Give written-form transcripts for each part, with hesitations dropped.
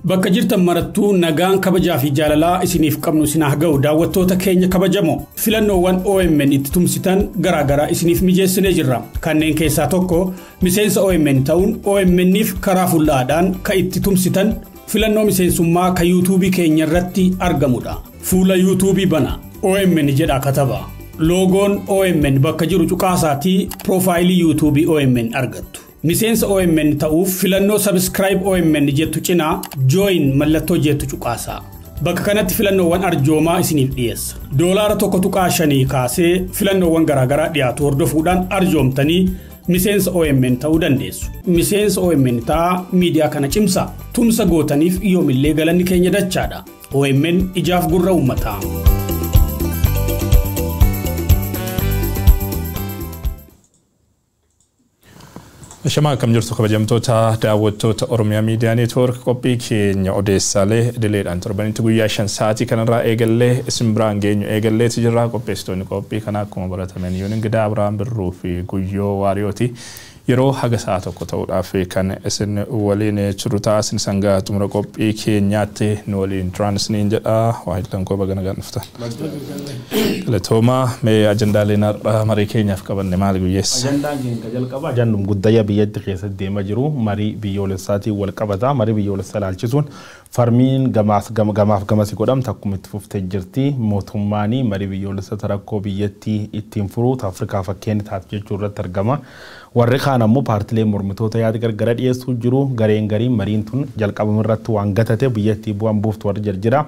Bakka jirtan marattuu nagaan kabajaa fi jaalalaa isiniif qabnu isin haa ga'u. Daawwattoota keenya kabajamoo, filannoowwan OMN itti tumsitan garaagaraa isiniif mijeessinee jirra. Kanneen keessaa tokko miseensa OMN ta'uun OMN'if karaa fullaadhaan kan itti tumsitan filannoo miseensummaa kan yuutuubii keenya irratti argamudha. Fuula yuutuubii bana OMN jedha kataba. Loogoon OMN bakka jiru cuqaasaatii piroofaayilii yuutuubii OMN argattu. Miseensa OMN ta'uuf filannoo Subscribe OMN jettu cinaa Join mallattoo jettu cuqaasaa. Bakka kanatti filannoowwan arjoomaa isiniif dhiyeessa. $1.5 kaasee filannoowwan garaagaraa dhiyaatu hordofuudhaan arjoomtanii miseensa OMN ta'uu dandeessu. Miseensa OMN ta'aa, miidiyaa kana cimsaa. Tumsa gootaniif yoomillee galanni keenya dachaadha. OMN ijaaf gurra uummataa. Shamaa, akkam jirtu kabajamtoota daawwattoota Oromiyaa Miidiyaa Neetwoork? Qophii keenya odeessaalee idileedhaan torbanitti guyyaa 5 sa'aatii kanarraa eegallee isin biraan geenyu eegalleeti jirra. Qopheessitoonni qophii kanaa akkuma baratamen Yoon Ingidaa, Abiraam Birruu fi Guyyoo Waariyooti. Yeroo haga sa'a 1 ta'uudhaaf kan isin waliin turu ta'a. Isin sangaa xumura qophii keenyaatti nu waliin turaan isiniin jedha. Waahillan koo, baga nagaan dhuftan. Galatoomaa. Mee ajandaaleen har'a marii keenyaaf qabanne maali, Guyyeessa? Ajandaan keenya jalqaba ajandum guddayya biyyatti keessatti deemaa jiru marii biyyoolessaatiin wal qabata. Marii biyyoolessaa ilaalchisuun farmiin gamaaf gamaaf gamasi godhamtu akkuma itti fuftee jirti. Mootummaan marii biyyoolessaa rakkoo biyyattii ittiin furuu Afrikaa fakkeenya taate jechuu irratti argama. Warri kaan ammoo paartilee mormitoota yaada gargara dhiyeessuu jiru. Gareen gariin mariin tun jalqabama irratti waan gatate biyyattii bu'aan buuftu warri jira.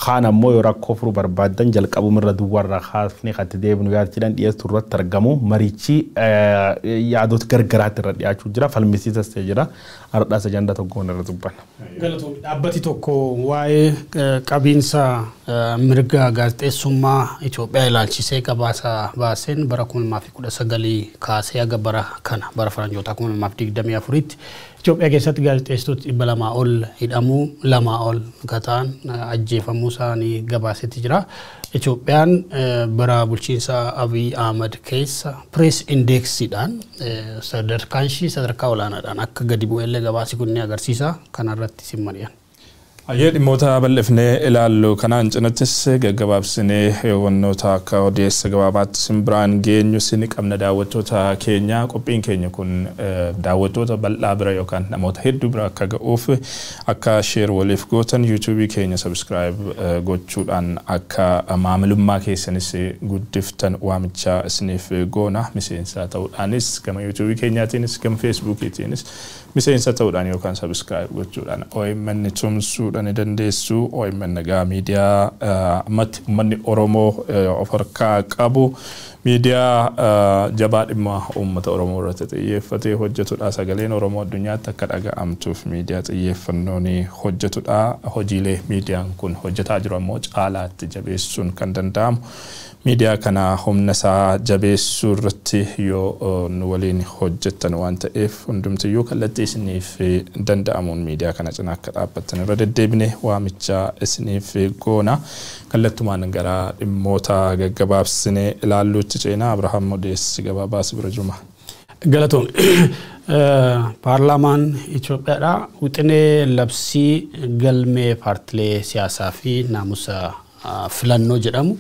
Kaan ammoo yoo rakkoo furuu barbaaddan jalqabuma irra duwwaarraa kaafnee kan itti deebinu yaada jedhan dhiyeessuu irratti argamu. Marichi yaadota gargaraatti irra dhiyaachuu jira. Falmisiisas ta'e jira. Har'aas ajandaa tokkoon irra dubbanna. Galatoomii. Dhaabbati tokko waa'ee qabiinsa mirga gaazexeessummaa Itoophiyaa ilaalchisee gabaasa baaseen bara 2019 kaasee haga bara kana bara faranjoota 2024tti Itoophiyaa keessatti gaazexeessitoota 200 ol hidhamuu, 2 ol kan ta'an ajjeefamuu isaanii gabaasetti jira. Itoophiyaan bara bulchiinsa Abiy Ahmad keessa press indexiidhaan sadarkaan ishii sadarkaa olaanaadhaan akka gadi bu'ellee gabaasi kun ni agarsiisa. Kanarratti sin mari'an. Ayyee, dhimmoota bal'ifnee ilaallu kanaan cinattis gaggabaabsinee wantoota akka odeessa gabaabaatti sin biraan geenyu sin qabna. Daawwattoota keenya, qophiin keenya kun daawwattoota bal'aa bira yookaan namoota hedduu bira akka ga'uuf akka share waliif gootan, yuutuubii keenya subscribe gochuudhaan akka maamilummaa keessanis guddiftan waamicha isiniif goona. Miseensa ta'uudhaanis gama yuutuubii keenyaatiinis gama feesbuukiitiinis miseensa ta'uudhaan yookaan subscribe gochuudhaan OMN tumsuudhaan ni dandeessu. OMN egaa miidiyaa ammatti uummanni Oromoo of harkaa qabu, miidiyaa jabaa dhimma uummata Oromoo irratti xiyyeeffatee hojjetudha. Sagaleen Oromoo addunyaatti akka dhaga'amtuuf miidiyaa xiyyeeffannoon hojjetudha. Hojiilee miidiyaan kun hojjetaa jiru ammoo caalaatti jabeessuun kan danda'amu miidiyaa kana humna isaa jabeessuu irratti yoo nu waliin hojjettan waan ta'eef, hundumtiyyuu kallattii isiniif danda'amuun miidiyaa kana cinaa akka dhaabbattan irra deddeebine waamicha isiniif goona. Kallattumaan gara dhimmoota gaggabaabsine ilaalluutti ceenaa. Abrahaam, odeessi gabaabaas bira juma. Galatoom. Paarlaamaan Itoophiyaadha. Wixinee labsii galmee paartilee siyaasaa fi naamusa filannoo jedhamu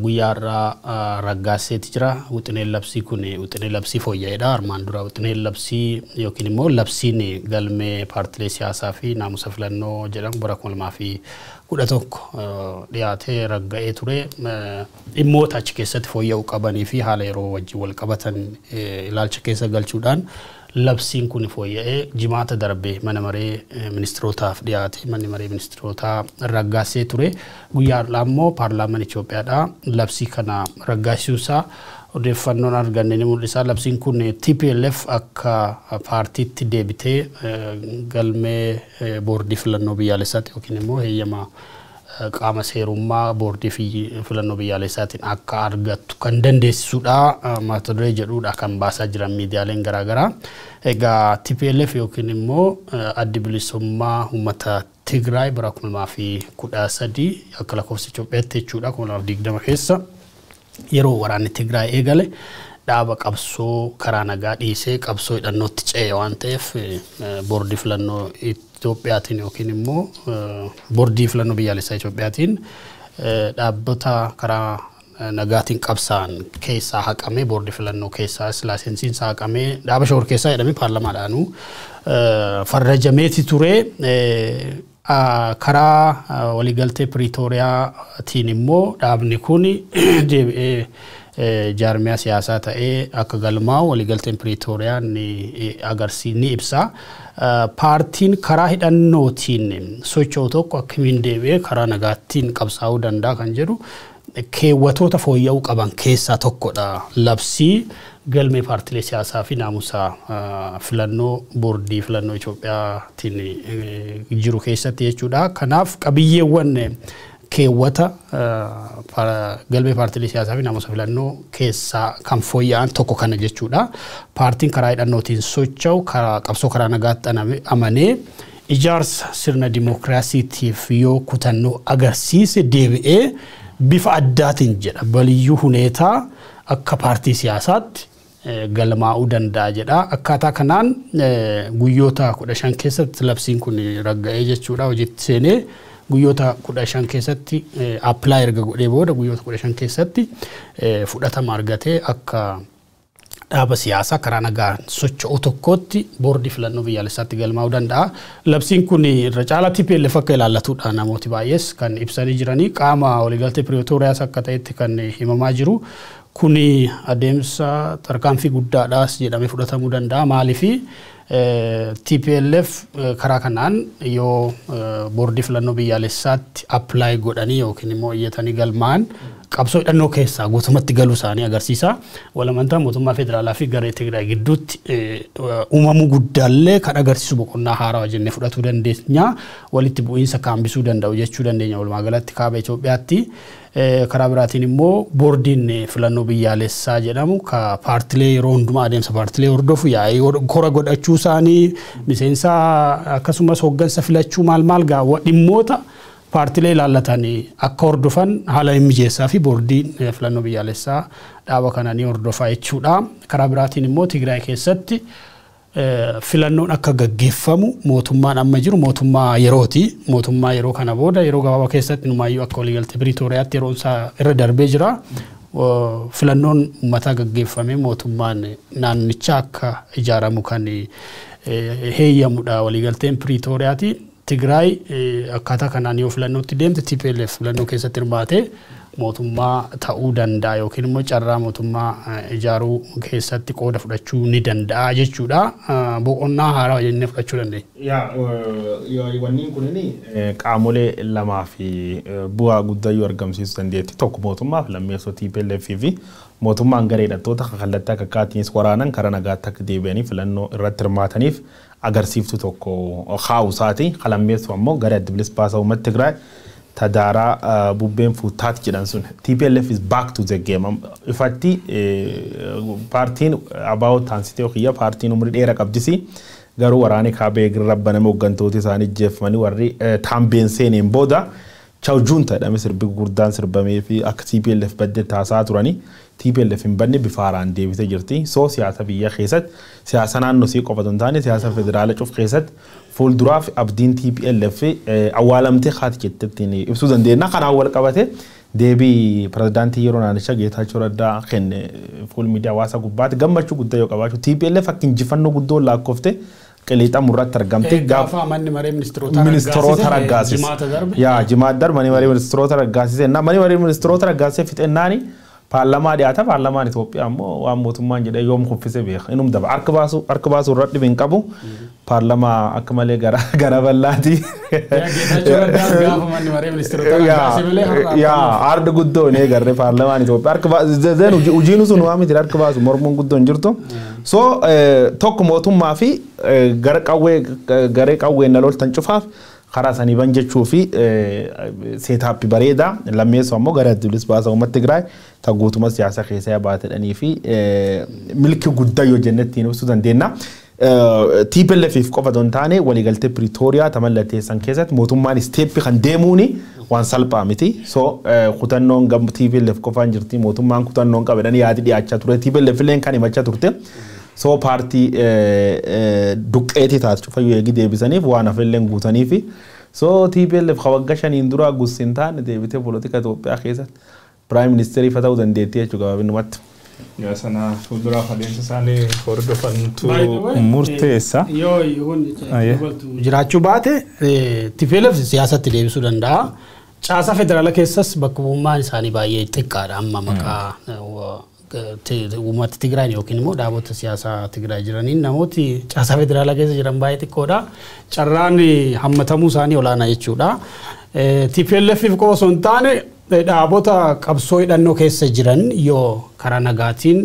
guyyaa irraa raggaaseeti jira. Wixineen labsii kun wixinee labsii fooyya'eedha. Armaan dura wixineen labsii yookiin immoo labsiin galmee paartilee siyaasaa fi naamusa filannoo jedhamu bara 2011 dhiyaatee ragga'ee ture. Dhimmoota achi keessatti fooyya'uu qabanii fi haala yeroo wajjin wal qabatan ilaalcha keessa galchuudhaan labsiin kun fooyya'ee Jimaata darbe mana maree ministirootaaf dhiyaate, manni maree ministirootaa raggaasee ture. Guyyaa har'aa immoo paarlaamaan Itoophiyaadha labsii kana raggaasisuusaa odeeffannoon arganne ni mul'isa. Labsiin kun TPLF akka paartiitti deebitee galmee boordii filannoo biyyaalessaatti yookiin immoo heeyyama qaama seerummaa boordii filannoo biyyaalessaatiin akka argattu kan dandeessisudha. Mata duree jedhudha kan baasaa jiran miidiyaaleen garaagaraa. Egaa TPLF yookiin immoo Addi Bilisummaa Uummata Tigraay bara 2013 akka lakkoofsa Itoophiyaatti jechuudha, 2020 keessa yeroo waraanni Tigraay eegale dhaaba qabsoo karaa nagaa dhiisee qabsoo hidhannootti ce'e waan ta'eef boordii filannoo Itoophiyaatiin yookiin immoo boordii filannoo biyyaalessaa Itoophiyaatiin dhaabbata karaa nagaatiin qabsaan keessaa haqamee boordii filannoo keessaas laasensiin isaa haqamee dhaaba shororkeessaa jedhamee paarlamaadhaanuu farrajameeti ture. Karaa waliigaltee Piriitooriyaatiin immoo dhaabni kun deebi'ee jaarmiyaa siyaasaa ta'ee akka galmaa'u waliigalteen Piriitooriyaa ni agarsiisa ni ibsa. Paartiin karaa hidhannootiin socho'u tokko akkamiin deebi'ee karaa nagaattiin qabsaa'uu danda'a kan jedhu keewwatoota fooyya'uu qaban keessaa tokkodha. Labsii galmee paartilee siyaasaa fi naamusa filannoo boordii filannoo Itoophiyaatiin jiru keessatti jechuudha. Kanaaf qabiyyeewwan keewwata galmee paartilee siyaasaa fi naamusa filannoo keessaa kan fooyya'an tokko kana jechuudha. Paartiin karaa hidhannootiin socho'u karaa qabsoo karaa nagaatti amanee ijaarsa sirna dimookiraasiitiif yoo kutannoo agarsiise deebi'ee bifa addaatiin jedha baliyyuu huneetaa akka paartii siyaasaatti galmaa'uu danda'a jedha. Akkaataa kanaan guyyoota 15 keessatti labsiin kun ragga'ee jechuudha hojiitti seenee guyyoota 15 keessatti apply erga godhee booda guyyoota 15 keessatti fudhatama argatee akka dhaaba siyaasaa karaa nagaan socho'u tokkotti boordii filannoo biyyaalessaatti galmaa'uu danda'a. Labsiin kun irra caalaa TPLF akka ilaallatudha namooti baay'ees kan ibsanii jiranii qaama waliigaltee Piriitooriyaas akka ta'etti kan himamaa jiru. Kuni adeemsa tarkaanfii guddaadhaas jedhamee fudhatamuu danda'a. Maaliifi TPLF karaa kanaan yoo boordii filannoo biyyaalessaatti apply godhanii yookiin immoo iyyatanii galmaa'an qabsoo hidhannoo keessaa guutumatti galuu isaanii agarsiisa. Walamantaa mootummaa federaalaa fi garee Tigraay gidduutti uumamuu guddaallee kan agarsiisu boqonnaa haarawaa jennee fudhatuu dandeenya. Walitti bu'iinsa kaambisuu danda'u jechuu dandeenya walumaa galatti kaaba Itoophiyaatti. Karaa biraatiin immoo boordiin filannoo biyyaalessaa jedhamu ka paartilee yeroo hundumaa adeemsa paartilee hordofu yaa'ii kora godhachuu isaanii miseensa akkasumas hooggansa filachuu maal maal gaawwa dhimmoota paartilee ilaallatan akka hordofan haala mijeessaa fi boordiin filannoo biyyaalessaa dhaaba kana ni hordofa jechuudha. Karaa biraatiin immoo Tigraay keessatti filannoon akka gaggeeffamu mootummaan amma jiru mootummaa yerooti. Mootummaa yeroo kana booda yeroo gabaabaa keessatti numaayyuu akka waliigaltee Piriitooriyaatti yeroon isaa irra darbee jira. Filannoon uummataa gaggeeffamee mootummaan naannichaa akka ijaaramu kan heeyyamudha waliigalteen Piriitooriyaati. Tigraay akkaataa kanaan yoo filannootti deemte TPLF filannoo keessatti hirmaatee mootummaa ta'uu danda'a yookiin immoo carraa mootummaa ijaaruu keessatti qooda fudhachuu ni danda'a jechuudha. Boqonnaa haaraa jennee fudhachuu dandeenya. Yaa wanni kunini qaamolee lamaa fi bu'aa guddaa yoo argamsiisuu dandeetti. Tokko mootummaaf lammeessoo TPLF fi mootummaan garee hidhattoota kallattii akka akkaatiinis waraanan karaa nagaatti akka deebi'anii filannoo irratti hirmaataniif agarsiiftuu tokko kaa'uusaati. Lammeessoo ammoo garee adda bilisa baasaa uummata Tigraay tadaaraa bubbeen fuutaati jedhan sun TPLF is back to the game. Ifatti paartiin ABO taansitee kiyya paartiin umurii dheeraa qabdisi garuu waraanni kaabee rabbaname hooggantoota isaanii ajjeefamanii warri taambeen seeneen booda chawjuun jedhame sirbi gurguddaan sirbamee fi akka TPLF badde taasaa turanii TPLF hin badne bifa haaraan deebitee jirti. So siyaasa biyya keessatti siyaasa naannoo sii qofa osoo hin taane siyaasa federaala cuf keessatti fuulduraaf abdiin TPLF awwaalamtee haati jettettiin ibsuu dandeenya. Kanaan wal qabate deebii pirezidaantii yeroo naannichaa Geetaachoo Raddaa kenne fuul miidiyaa hawaasaa gubbaatti gammachuu guddaa yoo qabaachuu TPLF akka injifannoo guddoo lakkoofte qiliixamu irratti argamte gaafa manni maree ministeerota raggaasise. Yaa jimaata darbe manni maree ministeerota raggaasise. Manni maree ministeerota raggaasise fixennaani paarlamaa dhiyaata. Paarlamaan Itoophiyaa ammoo waan mootummaan jedhee yoom kuffise beeka. Inum daba harka baasu irra dhibe hin qabu. Paarlamaa akka malee gara bal'aati. Gaafa manni maree ministeerota raggaasise malee har'a. Yaa arda guddoo hin eegarre paarlamaan Itoophiyaa harka baasu hojiin sun waa miti harka baasu mormuun guddoo hin jirtu. So tokko mootummaa fi gara qawwee garee qawween na loltan cufaaf karaa sanii ban jechuu fi seetaappi bareedaa lammeessoo ammoo gara adda bilisa baasaa uummata Tigraay ta guutuma siyaasa keessaa baatedhanii fi milki guddaa yoo jenne ittiin ibsuu dandeenya. TPLF qofa osoo hin taane waliigaltee Piriitooriyaa ta mallatteessan keessatti mootummaan isteeppi kan deemuuni waan salphaa miti. So kutannoon gam TPLF qofaan jirti mootummaan kutannoon qabedhanii yaadi dhiyaachaa ture. TPLF illeen kan himachaa turte. So paartii duqqeetii taate cufayyuu eegi deebisaniif waan hafillee guutaniifi. So TPLF waggaa 5 dura gussiin taane deebitee poolitikaa Itoophiyaa keessatti Prime Minister fa ta'uu dandeettii jechuudha gabaabinumatti. Yaa sana fuulduraaf adeemsa isaanii hordofantu murteessa. Yoo jiraachuu baate TPLF siyaasatti deebisuu danda'a. Caasaa federaala keessas bakka bu'ummaan isaanii baay'ee xiqqaadha amma maqaa uummata Tigraay yookiin immoo dhaabota siyaasaa Tigraay jiraniin namooti caasaa federaalaa keessa jiran baay'ee xiqqoodha. Carraan hammatamuu isaanii olaanaa jechuudha. TPLF qofa osoo hin taane dhaabota qabsoo hidhannoo keessa jiran yoo karaa nagaatiin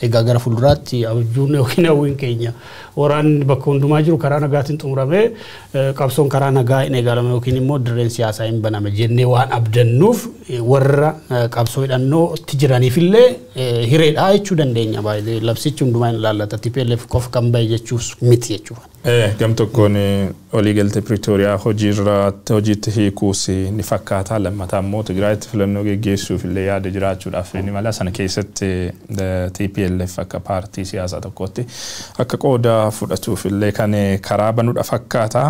egaa gara fuulduraatti abjuun yookiin hawwiin keenya waraanni bakka hundumaa jiru karaa nagaatiin xumuramee qabsoon karaa nagaa hin eegalame yookiin immoo dirreen siyaasaa hin baname jennee waan abdannuuf warra qabsoo hidhannootti jiraniif illee hireedha jechuu dandeenya. Baay'ee labsichi hundumaa hin ilaallata. TPLF qofa kan bahe jechuus miti jechuudha. Gam tokkoon waliigaltee Pretooriyaa hojiitti hiikuus ni fakkaata. Lammataa immoo Tigraayitti filannoo geggeessuuf illee yaada jiraachuudhaaf ni mala. Sana keessatti TPLF akka paartii siyaasaa tokkotti akka qooda fudhatuuf illee kan karaa banuudha fakkaata.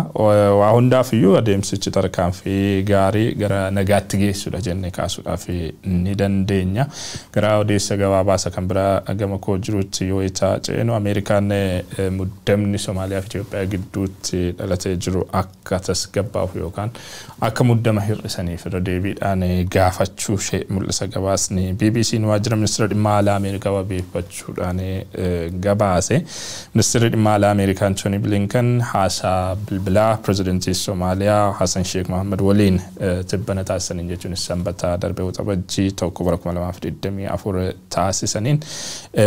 Waa hundaaf iyyuu adeemsichi tarkaanfii gaarii gara nagaatti geessudha jennee kaasuudhaaf ni dandeenya. Gara odeessa gabaabaa isa kan biraa gama koo jirutti yoo itti ceenu Ameerikaan muddamni Somaaliyaa fi Itoophiyaa gidduutti dhalatee jiru akka tasgabbaa'uuf yookaan akka muddama hir'isaniif irra deebiidhaan gaafachuu ishee mul'isa gabaasni. BBC'n waajjira ministeera dhimma alaa Ameerikaa wabeeffachuudhaan gabaase. Ministeerri dhimma alaa Ameerikaa Antooni Blinken haasaa bilbilaa pirezidantii Somaaliyaa Hassan Sheikh Mohammed waliin tibbana taasisaniin jechuunis sanbata darbee waxabajjii 1 bara 2024 taasisaniin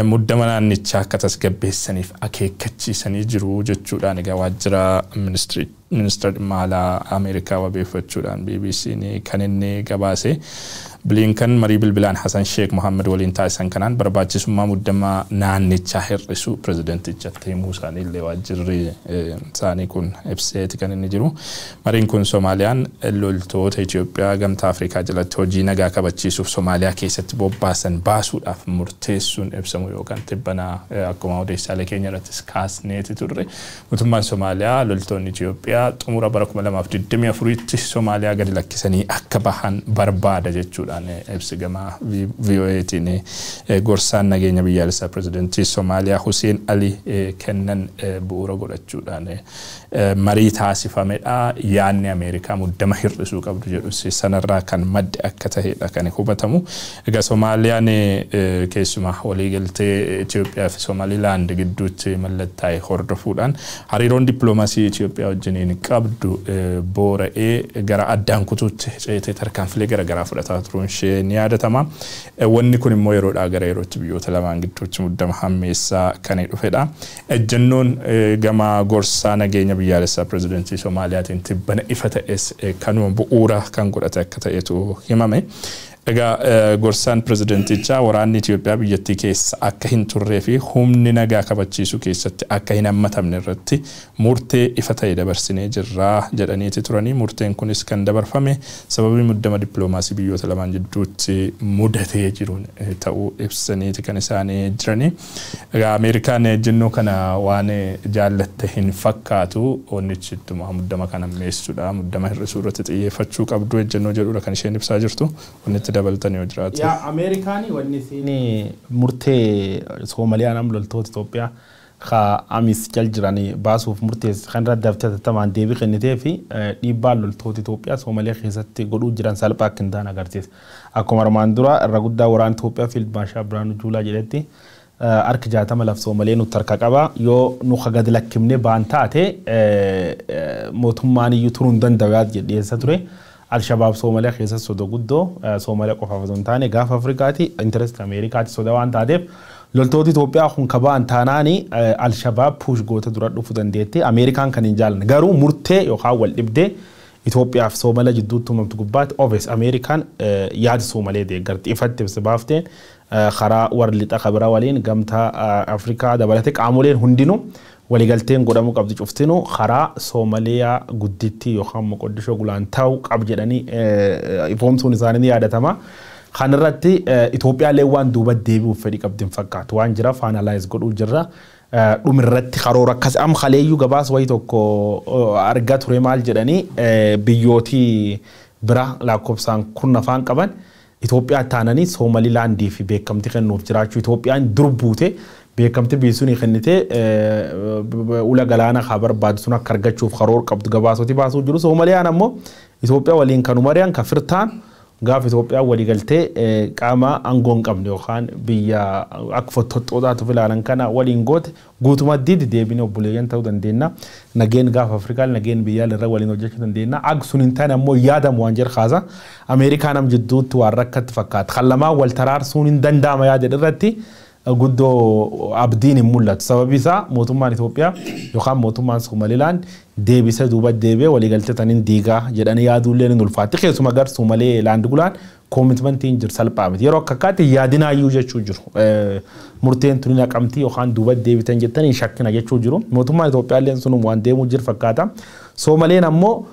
muddama naannichaa akka tasgabbeessaniif akeekkachiisanii jiru jechuudhaan egaa waajjira ministeera dhimma alaa Ameerikaa wabeeffachuudhaan BBC'n kan inni gabaase. Blinken marii bilbilaan Hassan Sheikh Mohammed waliin taasisan kanaan barbaachisummaa muddama naannichaa hir'isuu pirezidantichatti himuu isaanii illee waajjirri isaanii kun ibseeti kan inni jiru. Mariin kun Somaaliyaan loltoota Itoophiyaa gamtaa Afrikaa jalatti hojii nagaa kabachiisuuf Somaaliyaa keessatti bobbaasan baasuudhaaf murteessuun ibsamu yookaan tibbana akkuma odeessaalee keenya irrattis kaasneeti turre. Mootummaan Somaaliyaa loltoonni Itoophiyaa xumura bara 2024tti Somaaliyaa gadi lakkisanii akka bahan barbaada jechuudha. Ibsi gama VOAtiin gorsaan nageenya biyyaalessaa pirezidantii Somaaliyaa Hussein Ali kennan bu'uura godhachuudhaan marii taasifamedha. Yaadni Ameerikaa muddama hir'isuu qabdu jedhus sanarraa kan madde akka ta'edha kan hubatamu. Egaa Somaaliyaan keessumaa waliigaltee Itoophiyaa fi Somaalilaand gidduutti mallattaa'e hordofuudhaan hariiroon dippiloomaasii Itoophiyaa wajjiniin qabdu boora'ee gara addaan kutuutti ceetee tarkaanfilee garaagaraa fudhataa turuun ishee ni yaadatama. Wanni kun immoo yeroodhaa gara yerootti biyyoota lamaan gidduutti muddama hammeessaa kan dhufedha. Ejjennoon gama gorsaa nageenya biyyaalessaa pirezidantii Somaaliyaatiin tibbana ifa ta'es kanuma bu'uura kan godhate akka ta'etu himame. Egaa gorsaan pirezidantichaa waraanni Itoophiyaa biyyattii keessa akka hin turree fi humni nagaa kabachiisuu keessatti akka hin hammatamne irratti murtee ifa ta'e dabarsinee jirraa jedhaniiti turanii. Murteen kunis kan dabarfame sababii muddama dippiloomaasii biyyoota lamaan jidduutti mudatee jiruun ta'uu ibsaniiti kan isaanii jiranii. Egaa Ameerikaan ejjennoo kana waan jaallatte hin fakkaatu wannichi ittuma muddama kana hammeessuudha. Muddama hir'isuu irratti xiyyeeffachuu qabdu ejjennoo jedhudha kan isheen ibsaa jirtu. Wanni itti dabaltanii yoo jiraate. Yaa Ameerikaanii wanni isiin murtee Soomaaliyaan amma loltoota Itoophiyaa ka amis jal jiranii baasuuf murteesse kan irratti daftee hatattamaan deebii kennitee fi dhiibbaan loltoota Itoophiyaa Soomaaliyaa keessatti godhuu jiran salphaa akka hin taane agarsiisa. Akkuma armaan dura irra guddaa waraana Itoophiyaa Fiild Maarshaal Birhaanuu Juulaa jedhetti harki 60 laf Soomalee nutti harka qaba. Yoo nu gadi lakkifnee baan taate mootummaan iyyuu turuu hin danda'u yaad dhiyeessa ture. Al-Shabaab Soomaaliyaa keessatti soda guddoo Soomaaliyaa qofaaf osoo hin taane gaafa Afrikaati interest Ameerikaati soda waan taateef loltooti Itoophiyaa kun kabaan taanaani Al-Shabaab puush goota dura dhufuu dandeetti. Ameerikaan kan hin jaallanne garuu murtee yookaan wal dhibdee Itoophiyaa fi Soomaaliyaa jidduutti uumamtu gubbaatti obes Ameerikaan yaada Soomalee deeggarti ifatti ibsa baafteen karaa warra lixa kabiraa waliin gamtaa Afrikaa dabalatee qaamoleen hundinuu waliigalteen godhamuu qabdi cuftinu karaa Soomaaliyaa gudditti yookaan Moqoddishoo gulaan ta'uu qab jedhanii ifoomsuun isaanii ni yaadatama. Kanarratti Itoophiyaallee waan duuba deebi'uuf fedhii qabdi hin fakkaatu. Waan jira finalize godhuu jirra. Dhumirratti karoora akkas am kaleeyyuu gabaas wayii tokko argaa ture maal jedhanii biyyootii bira lakkoofsaan kun afaan qaban Itoophiyaa taananii Soomalilaandii fi beekamtii kennuuf jiraachuu Itoophiyaan dur buute beekamtii biyyi suni kennitee ula galaana haa barbaadu sun akka argachuuf karoora qabdu gabaasoti baasuu jiru. Soomaliyaan ammoo Itoophiyaa waliin kan mari'an kan firtaan gaaf Itoophiyaa walii galtee qaama aangoo hin qabne yookaan biyya akka fottoxxootaatu ilaalan kana waliin goote guutumatti deebinee obboleeyyan ta'uu dandeenya. Nageen gaafa Afrikaa nageen biyyaa irra waliin hojjechuu dandeenya. Akka sun hin taane ammoo yaadamu waan jedhu kaasa. Ameerikaan am jidduutti waan rakkatti fakkaata. Kan lamaan wal taraarsuun hin danda'ama yaada irratti guddoo abdiin hin mul'atu. Sababi isaa mootummaan Itoophiyaa yookaan mootummaan Somalilaan deebisee duuba deebi'ee waliigaltee taniin diigaa jedhanii yaaduullee ni ulfaatti. Keessumaa gar Somalilaand gulaan commitmentiin jiru salphaa miti. Yeroo akka akkaatti yaadinaayyuu jechuu jiru. Murteen tuni naqamtii yookaan duuba deebitan jettanii shakkina jechuu jiru. Mootummaan Itoophiyaallee sunum waan deemuu jiru fakkaata. Soomaleen ammoo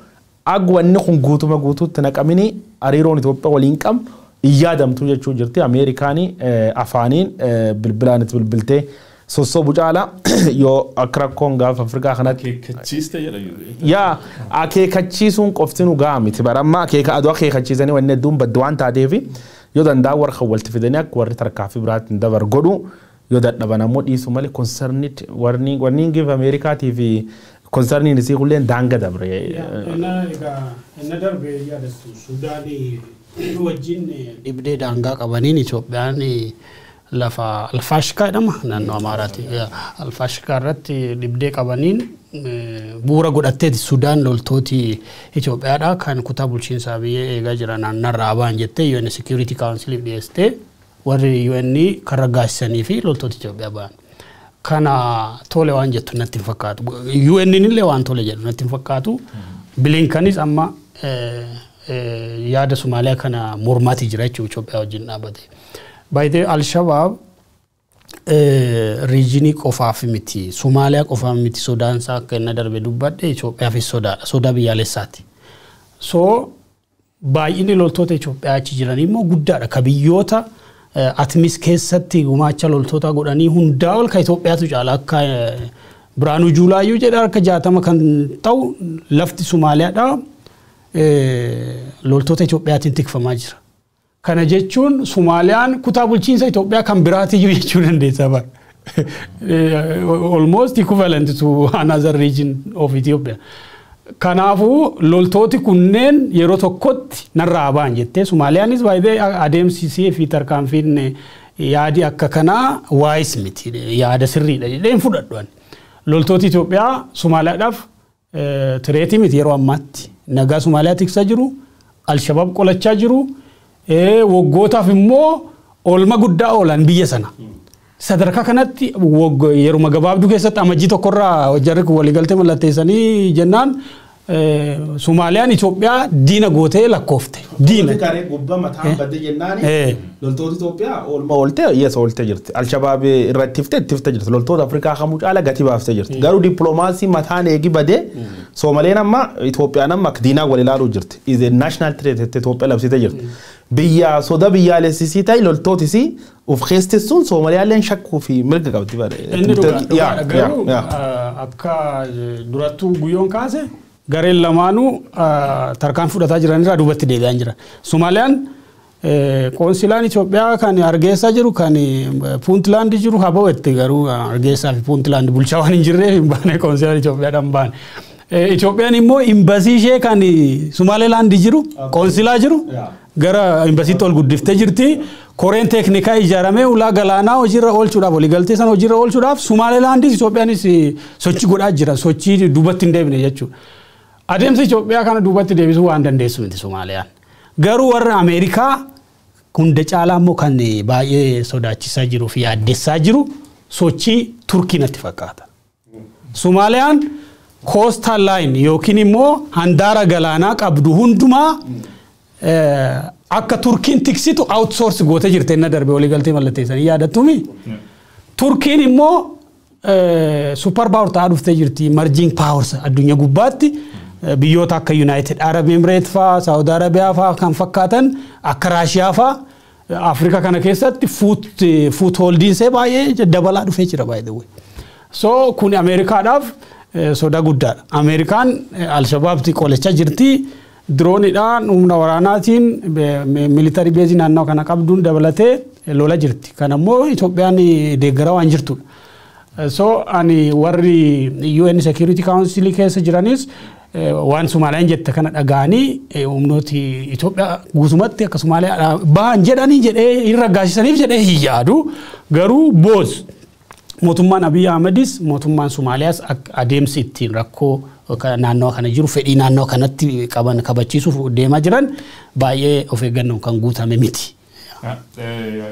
agwanni kun guutuma guutuutti naqamini hariiroon Itoophiyaa waliin qabnu yaadamtu jechuu jirti. Ameerikaanii afaaniin bilbilaan itti bilbiltee sossobu caala yoo akka rakkoon gaafa Afrikaa kanatti. Akeekkachiiste jedha. Yaa akeekkachiisuun qofti nu gahaa miti. Bara amma akeeka aduu akeekkachiisanii wanni hedduun baddu waan taateef yoo danda'an warra walitti fidanii akka warri tarkaanfii biraatti hin dabar godhu yoo dadhaban ammoo dhiisuu malee concerned warni give Ameerikaatii fi concerniin isii kulleen daanga dabre. Inna darbe yaadattu Suudaanii wajjin dhibdee daangaa qabaniin Itoophiyaan lafa Alfaashkaa jedhama naannoo Amaaraati. Alfaashkaa irratti dhibdee qabaniin bu'uura godhatteeti Sudaan loltooti Itoophiyaadha kan kutaa bulchiinsaa biyya eegaa jiran naannarraa ba'an jettee UN Security Council dhiyeessitee warri UN kan raggaasisanii fi loltooti Itoophiyaa ba'an. Kana tole waan jettu natti hin fakkaatu. UN illee waan tole jedhu natti hin fakkaatu. Bilinkanis amma yaada Somaaliyaa kana mormaati jira jechuudha Itoophiyaa wajjin dhaabbate. Baay'ee Al-Shabaab regionii qofaaf miti Somaaliyaa qofaaf miti sodaan isaa akka inni darbe dubbadhe Itoophiyaafis sodaadha sodaa biyyaalessaati. So baay'inni loltoota Itoophiyaa achi jiran immoo guddaadha ka biyyoota ATMIS keessatti gumaacha loltoota godhanii hundaa ol ka Itoophiyaatu caala akka Biraanuu Juulaayyuu jedha harka 60 kan ta'u lafti Somaaliyaadha loltoota Itoophiyaatiin tikfamaa jira. Kana jechuun Somaaliyaan kutaa bulchiinsa Itoophiyaa kan biraatiyyuu jechuu dandeessa bara. Almost equivalent to another region of Ethiopia. Kanaafuu loltooti kunneen yeroo tokkotti narraa ba'an jettee Somaaliyaanis baay'ee adeemsisee fi tarkaanfiin yaadi akka kanaa waayis miti yaada sirriidha jedhee hin fudhadhu. Loltooti Itoophiyaa Somaaliyaadhaaf threatii miti yeroo ammaatti nagaa Somaaliyaa tiksaa jiru, Alshabaab qolachaa jiru, waggootaaf immoo oolma guddaa oolan biyya sana. Sadarkaa kanatti yeruma gabaabduu keessatti amajjii tokkorraa jarri kun waliigaltee mallatteessanii jennaan Somaaliyaan Itoophiyaa diina gootee lakkoofte. Diina. Garee gubbaa mataan badde jennaan loltoota Itoophiyaa oolma ooltee yes ooltee jirti. Alshabaab irratti iftee jirti. Loltoota Afrikaa kamuu caala gatii baaftee jirti. Garuu dippiloomaasii mataan eegi badee Soomaleen amma Itoophiyaan amma akka diinaa wal ilaaluu jirti. Is a national threat Itoophiyaa labsitee jirti. Biyya soda biyyaalessisii ta'e loltootisii of keessessuun Soomaaliyaalleen shakkuu fi mirga qabdi. Inni dhugaadha garuu akka durattuu guyyoon kaase gareen lamaanuu tarkaan fudhataa jiranirraa duubatti deebi'aa jira. Somaaliyaan qoonsilaan Itoophiyaa kan Hargeysaa jiru kan Puuntlaand jiru haa ba'utti garuu Hargeysaa fi Puuntlaand bulchaa waan hin jirreef hin baane qoonsilaan Itoophiyaadhaan baane. Itoophiyaan immoo imbasii ishee kan Somaalilaand jiru qoonsilaa jiru gara imbasiitti ol guddiftee jirti. Koreen teeknikaa ijaaramee ulaa galaanaa hojiirra oolchuudhaaf waliigaltee sana hojiirra oolchuudhaaf Somaalilaandis Itoophiyaanis sochii godhaa jira sochii duubatti hin deebine jechuudha. Adeemsa Itoophiyaa kana duubatti deebisuu waan dandeessu miti Somaaliyaan. Garuu warra Ameerikaa hunda caalaa immoo kan baay'ee sodaachisaa jiruu fi yaaddessaa jiru sochii Turkii natti fakkaata. Somaaliyaan coastal line yookiin immoo handaara galaanaa qabdu hundumaa akka Turkiin tiksitu outsource gootee jirte inni darbe waliigaltee mallatteessanii yaadattuumi. Turkiin immoo super power ta'aa dhuftee jirti emerging powers addunyaa gubbaatti. Biyyoota akka United Arab Emirates faa, Saudi Arabiyaa faa kan fakkaatan akka Raashiyaa faa Afrikaa kana keessatti footholdiin see baay'ee dabalaa dhufee jira, by the way. So kun Ameerikaadhaaf soda guddaadha. Ameerikaan Alshabaabti qolachaa jirti. Dirooniidhaan, humna waraanaatiin, military base naannoo kana qabduun dabalatee lola jirti. Kan ammoo Itoophiyaan deeggaraa waan jirtudha. So ani warri UN Security Council keessa jiranis waan Somaaliyaan jette kana dhaga'anii humnooti Itoophiyaa guutumatti akka Somaaliyaa bahan jedhanii jedhee hin raggaasisaniif jedhee hin yaadu. Garuu boos mootummaan Abiy Ahmedis, mootummaan Somaaliyaas adeemsi ittiin rakkoo naannoo kana jiru fedhii naannoo kanatti qaban kabachiisuuf deemaa jiran baay'ee of eeggannoon kan guutame miti.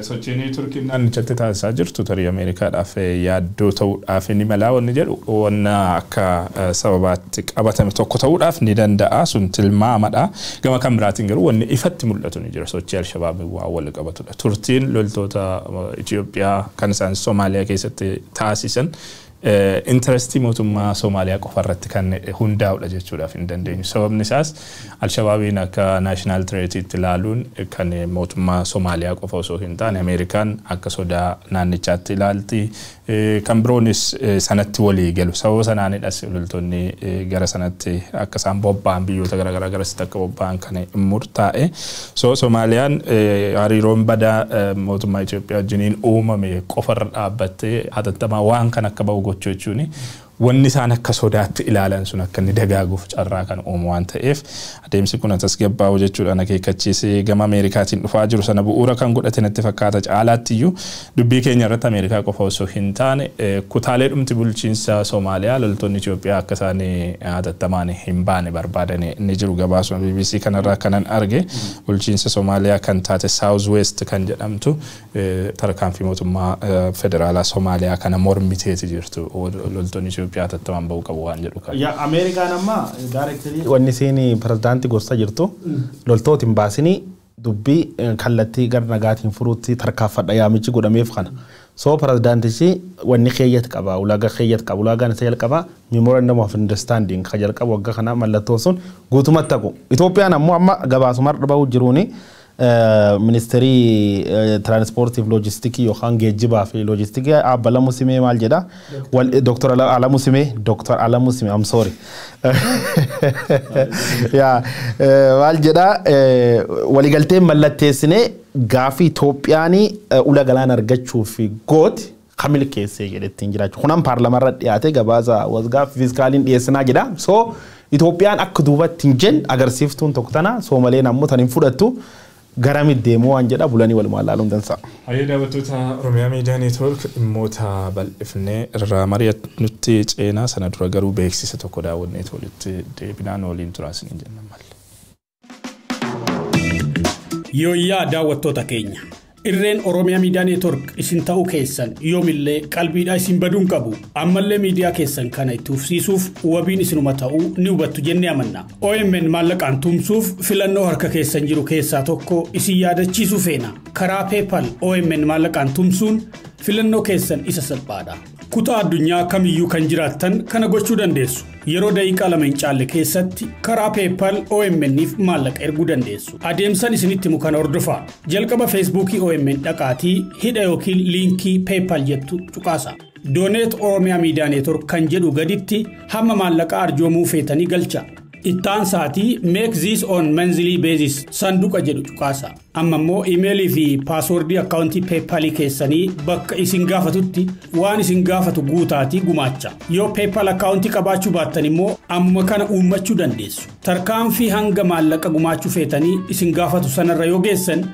Sochiin Turkiin naannichatti taasisaa jirtu tarii Ameerikaadhaaf yaaddoo ta'uudhaaf ni malaa wanni jedhu wanna akka sababaatti qabatame tokko ta'uudhaaf ni danda'a, sun tilmaamadha. Gama kan biraatiin garuu wanni ifatti mul'atu ni jira, sochii Alshabaabii waa wal qabatudha. Turtiin loltoota Itoophiyaa kan isaan Somaaliyaa keessatti taasisan interestii mootummaa Somaaliyaa qofa irratti kan hundaa'udha jechuudhaaf hin dandeenyu. Sababni isaas Alshabaabiin akka national threatiitti ilaaluun kan mootummaa Somaaliyaa qofa osoo hin taane Ameerikaan akka sodaa naannichaatti ilaalti. Kan biroonis sanatti walii galu. Sababa sanaanidhas loltoonni gara sanatti akka isaan bobba'an, biyyoota garaagaraa garasitti akka bobba'an kan murtaa'e. So Somaaliyaan hariiroon badaa mootummaa Itoophiyaa wajjiniin uumame qofarra dhaabbattee hatattamaa waan kan akka ba'u gochuu jechuun wanni isaan akka sodaatti ilaalan sun akka inni dagaaguuf carraa kan uumu waan ta'eef adeemsi kun tasgabbaa'u jechuudhaan akeekkachiisee gama Ameerikaatiin dhufaa jiru sana bu'uura kan godhate natti fakkaata. Caalaatti iyyuu dubbii keenya irratti Ameerikaa qofa osoo hin taane kutaalee dhumti bulchiinsa Soomaaliyaa loltoonni Itoophiyaa akka isaan hatattamaan hin baane barbaadan ni jiru. Gabaasuma BBC kanarraa kanan arge, bulchiinsa Soomaaliyaa kan taate South West kan jedhamtu tarkaanfii mootummaa federaalaa Soomaaliyaa kana mormiteeti jirtu, loltoonni Itoophiyaa hatattamaan bahuu qabu waan jedhu kan. Yaa, Ameerikaan amma directly wanni isiin pirezidaantii gorsa jirtu loltoota hin baasinii, dubbii kallattii gara nagaatiin furuutti tarkaanfadha yaamichi godhameef kana. So pirezidaantichi wanni keeyyat qaba, ulaagaa keeyyat qaba, ulaagaan isa jalqaba memorandum of understanding ka jalqabu waggaa kana mallattoo sun guutumatti haqu. Itoophiyaan ammoo amma gabaasuma har'a bahu jiruuni ministeerii tiraanspoortii fi loojistikii yookaan geejjibaa fi loojistikii Abba Alamuu Simee maal jedha? Dr. Alamuu Simee, Dr. Alamuu Simee, I'm sorry. Yaa, maal jedha? Waliigalteen mallatteessinee gaafii Itoophiyaan ula galaana argachuuf gooti kan milkeessee jedhettiin jiraachuu. Kunan paarlamaarra dhiyaate gabaasa wasgaa fiiskaaliin dhiyeessinaa jedha. So Itoophiyaan akka duubatti hin jenne agarsiiftuun tokko tana. Soomaleen ammoo tan hin fudhattu, garamit deemuu waan jedha bulanii walumaan laaluun dansa'a. Hayyee, daawwattoota Oromiyaa Miidiyaa Neetwoork, dhimmoota bal'ifnee irraa mari'annutti ceenaa. Sana dura garuu beeksisa tokko daawwannee walitti deebinaan waliin turaa isiniin jenna malle. Yooyyaa daawwattoota keenya. Irreen Oromiyaa Miidiyaa Neetwoork isin ta'uu keessan yoomillee qalbiidhaa isin baduun qabu. Ammallee miidiyaa keessan kana itti fufsiisuuf wabiin isinuma ta'uu ni hubattu jennee amanna. OMN maallaqaan tumsuuf filannoo harka keessan jiru keessaa tokko isin yaadachiisuu feena. Karaa PayPal OMN maallaqaan tumsuun filannoo keessan isa salphaadha. Kutaa addunyaa kamiyyuu kan jiraattan kana gochuu dandeessu. Yeroo daqiiqaa 2 hin caalle keessatti karaa PayPal OMN'if maallaqa erguu dandeessu. Adeemsan isinitti himu kana hordofaa. Jalqaba Feesbuukii OMN dhaqaatii hidha yookiin liinkii PayPal jettu cuqaasa. Donate Oromiyaa Miidiyaa Neetwork kan jedhu gaditti hamma maallaqa arjoomuu feetanii galcha. Ittaan sa'aatii "Make this on monthly basis" sanduqa jedhu cuqaasa. Amma immoo imeelii fi paaswordii akkaawuntii PayPalii keessanii bakka isin gaafatutti waan isin gaafatu guutaatii gumaacha. Yoo PayPal akkaawuntii qabaachuu baattan immoo ammuma kana uummachuu dandeessu. Tarkaanfii hanga maallaqa gumaachuu feetanii isin gaafatu sanarra yoo geessan,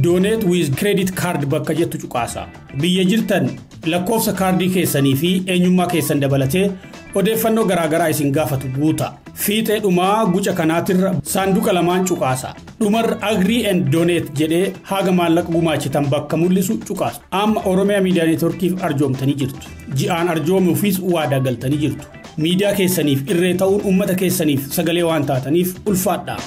"Donate with credit card" bakka jettu cuqaasa. Biyya jirtan, lakkoofsa kaardii keessanii fi eenyummaa keessan dabalatee odeeffannoo garaagaraa isin gaafatu guuta. Fiixee dhumaa guca kanaatirra saanduqa lamaan cuqaasa. Dhumarra "Agree and donate" jedhee haga maallaqa gumaachitan bakka mul'isu cuqaasu. Amma Oromiyaa Miidiyaa Neetworkiif arjoomtanii jirtu. Ji'aan arjoomuufis waadaa galtanii jirtu. Miidiyaa keessaniif irree ta'uun uummata keessaniif sagalee waan taataniif ulfaadha.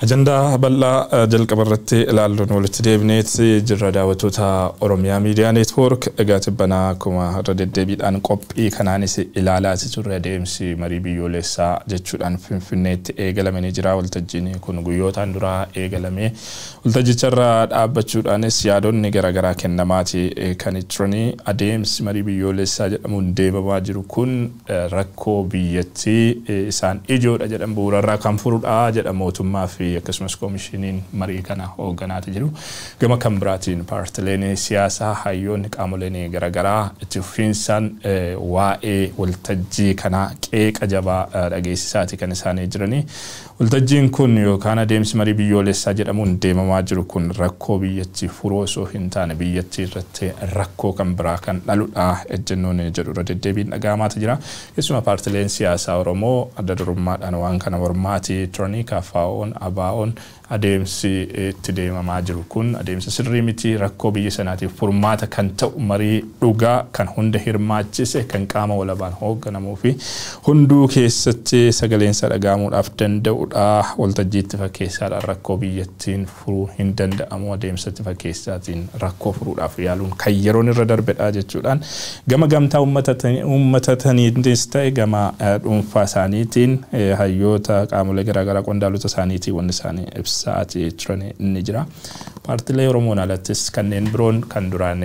Ajandaa bal'aa jalqaba irratti ilaalluun walitti deebineeti jirra, daawwattoota Oromiyaa Miidiyaa Neetwoork. Egaa tibbanaa akkuma irra deddeebiidhaan qophii kanaanis ilaalaati turre, adeemsi marii biyyoolessaa jechuudhaan Finfinneetti eegalame ni jira. Waltajjiin kun guyyootaan duraa eegalame. Waltajjicharra dhaabbachuudhaanis yaadonni garaagaraa kennamaati kan turanii. Adeemsi marii biyyoolessaa jedhamuun deemamaa jiru kun rakkoo biyyattii isaan ijoodha jedhan bu'uurarraa kan furudha jedha mootummaa fi akkasumas koomishiniin marii kana hoogganaati jiru. Gama kan biraatiin paartileen siyaasaa, hayyoonni, qaamoleen garaagaraa itti fufiinsaan waa'ee waltajjii kanaa qeeqa jabaa dhageessisaati kan isaanii jiranii. Waltajjiin kun yookaan adeemsi marii biyyoolessaa jedhamuun deemamaa jiru kun rakkoo biyyattii furuu osoo hin taane biyyattii irratti rakkoo kan biraa kan dhaludha ejjennoon jedhu irra deddeebiin dhaga'amaati jira. Keessumaa paartileen siyaasaa Oromoo adda durummaadhaan waan kana mormaatii turanii. KFO'n, ABO'n adeemsi itti deemamaa jiru kun adeemsa sirrii miti, rakkoo biyya sanaatiif furmaata kan ta'u marii dhugaa kan hunda hirmaachise, kan qaama walabaan hoogganamuu fi hunduu keessatti sagaleensa dhaga'amuudhaaf danda'udha. Waltajjiitti fakkeessaadhaan rakkoo biyyattiin furuu hin danda'amu, adeemsatti fakkeessaatiin rakkoo furuudhaaf yaaluun kan yeroon irra darbedha jechuudhaan gama gamtaa uummatataniinis ta'e gama dhuunfaa isaaniitiin hayyoota, qaamolee garaagaraa, qondaalota isaaniitiin wanni isaanii ibsaatii turan ni jira. Paartilee Oromoon alattis kanneen biroon kan duraan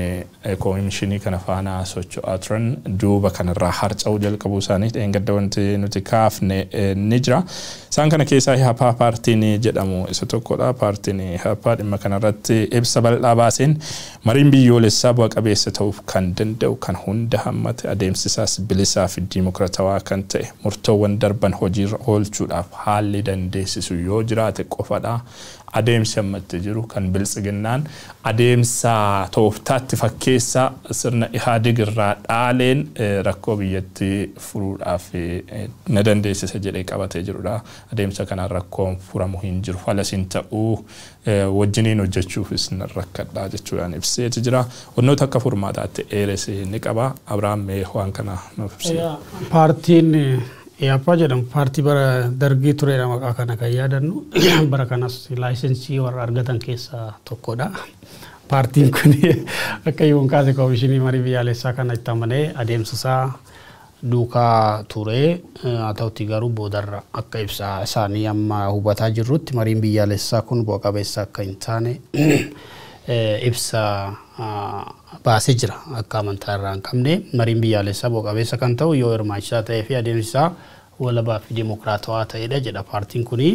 koomishinii kana faana socho'aa turan duuba kanarraa harca'uu jalqabuu isaanii dheengadda wanti nuti kaafne ni jira. Isaan kana keessaa Hapaa paartiin jedhamu isa tokkodha. Paartiin Hapaa dhimma kanarratti ibsa bal'aa baaseen mariin biyyoolessaa bu'a qabeessa ta'uuf kan danda'u kan hunda hammate, adeemsi isaas bilisaa fi diimokiraatawaa kan ta'e, murtoowwan darban hojiirra oolchuudhaaf haalli dandeessisu yoo jiraate qofadha. Adeemsi ammatti jiru kan biltsiginnaan adeemsa tooftaatti fakkeessaa sirna Ihaadig irraa dhaaleen rakkoo biyyattii furuudhaaf na dandeessisa jedhee qabatee jirudha. Adeemsa kanaan rakkoon furamu hin jiru. Falas hin ta'uu, wajjiniin hojjechuufis nan rakkadha jechuudhaan ibseeti jira. Wannoota akka furmaataatti eeres ni qaba. Abiraam, mee waan kana nuuf ibsi. Paartiin EAPA jedhamu paartii bara dargii turedha, maqaa kana kan yaadannu. Bara kanas laayisensii warra argatan keessaa tokkodha. Paartiin kun akka yoon kaase koomishinii marii biyyaalessaa kana itti amanee adeemsa isaa duukaa ture. Haa ta'utti garuu boodarra akka ibsaa isaanii amma hubataa jirrutti mariin biyyaalessaa kun bu'a qabeessa akka hin taane ibsa baasee jira. Akka amantaa irraa hin qabne, mariin biyyaalessaa bu'a qabeessa kan ta'u yoo hirmaachisaa ta'ee fi adeemsi isaa walabaa fi dimokiraatawaa ta'edha jedha paartiin kuni.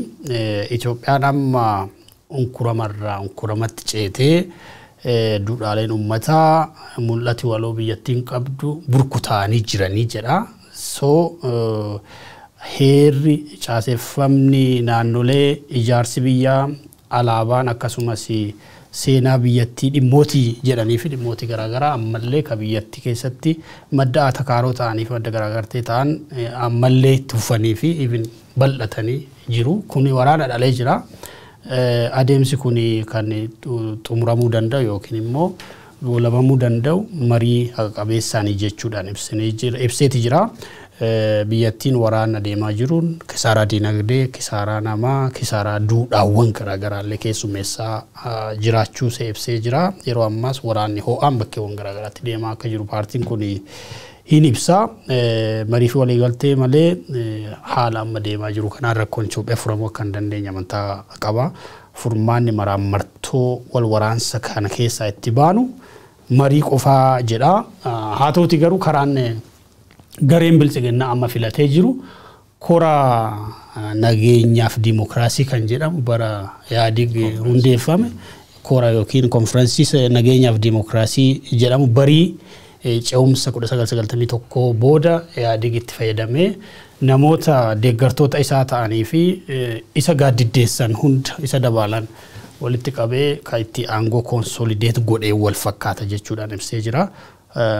Itoophiyaan amma unkuramarraa unkuramatti ceetee, duudhaaleen uummataa, mul'ati waloo biyyattiin qabdu burkutaanii jiranii jedha. So heerri, caaseffamni naannolee, ijaarsi biyyaa, alaabaan, akkasumas seenaa biyyattii dhimmootii jedhanii fi dhimmootii garaagaraa ammallee ka biyyattii keessatti madda atakaaroo ta'anii fi madda garaagartee ta'an ammallee itti fufanii fi even bal'atanii jiru. Kuni waraana dhalee jira. Adeemsi kun kan xumuramuu danda'u yookiin immoo goolabamuu danda'u marii haqa qabeessaanii jechuudhaan ibseeti jira. Biyyattiin waraana deemaa jiruun kisaaraa dinagdee, kisaaraa namaa, kisaaraa duudhaawwan garaagaraallee keessummeessaa jiraachuu isaa ibsee jira. Yeroo ammaas waraanni ho'aan bakkeewwan garaagaraatti deemaa akka jiru paartiin kun hin ibsa. Marii fi waliigaltee malee haala amma deemaa jiru kanaan rakkoon Itoophiyaa furamuu akka hin dandeenye amantaa qaba. Furmaanni maraammartoo wal waraansa kana keessaa itti baanu marii qofaa jedha. Haa ta'uti garuu karaan gareen biltsiginnaa amma filatee jiru kora nageenyaaf dimokiraasii kan jedhamu bara Yaadig hundeeffame, kora yookiin konfiraansii nageenyaaf dimokiraasii jedhamu barii ce'umsa 1991 booda Yaadig itti fayyadamee namoota deeggartoota isaa ta'anii fi isa gaaddiddeessan hunda isa dabaalan walitti qabee kan itti aangoo consolidate godhee wal fakkaata jechuudhaan ibsee jira.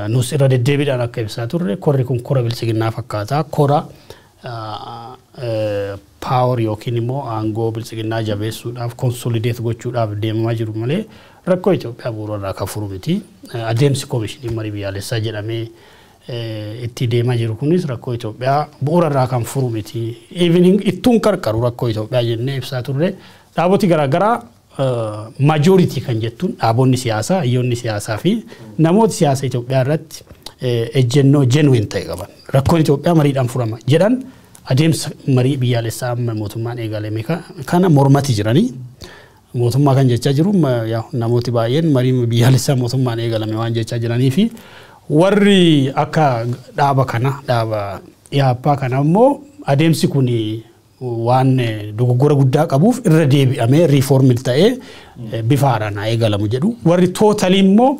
Nus irra deddeebiidhaan akka ibsaa turre korri kun kora biltsiginnaa fakkaata. Kora power yookiin immoo aangoo biltsiginnaa jabeessuudhaaf, consolidate gochuudhaaf deemamaa jiru malee rakkoo Itoophiyaa bu'uura irraa kan furu miti. Adeemsi koomishinii marii biyyaalessaa jedhamee itti deemaa jiru kunis rakkoo Itoophiyaa bu'uura irraa kan furu miti. Even ittuun qarqaru rakkoo Itoophiyaa jennee ibsaa turre. Dhaaboti garaagaraa majority kan jettuun dhaabonni siyaasaa, hayyoonni siyaasaa fi namooti siyaasa Itoophiyaa irratti ejjennoo genuine ta'e qaban, rakkoon Itoophiyaa mariidhaan furama jedhan, adeemsa marii biyyaalessaa amma mootummaan eegalame kana mormati jiranii. Mootummaa kan jechaa jiru namooti baay'een marii biyyaalessaa mootummaan eegalame waan jechaa jiranii fi warri akka dhaaba kana, dhaaba dhiyaappaa kana immoo, adeemsi kun waan dogoggora guddaa qabuuf irra deebi'amee reform ta'ee bifa haaraan haa eegalamu jedhu. Warri totally immoo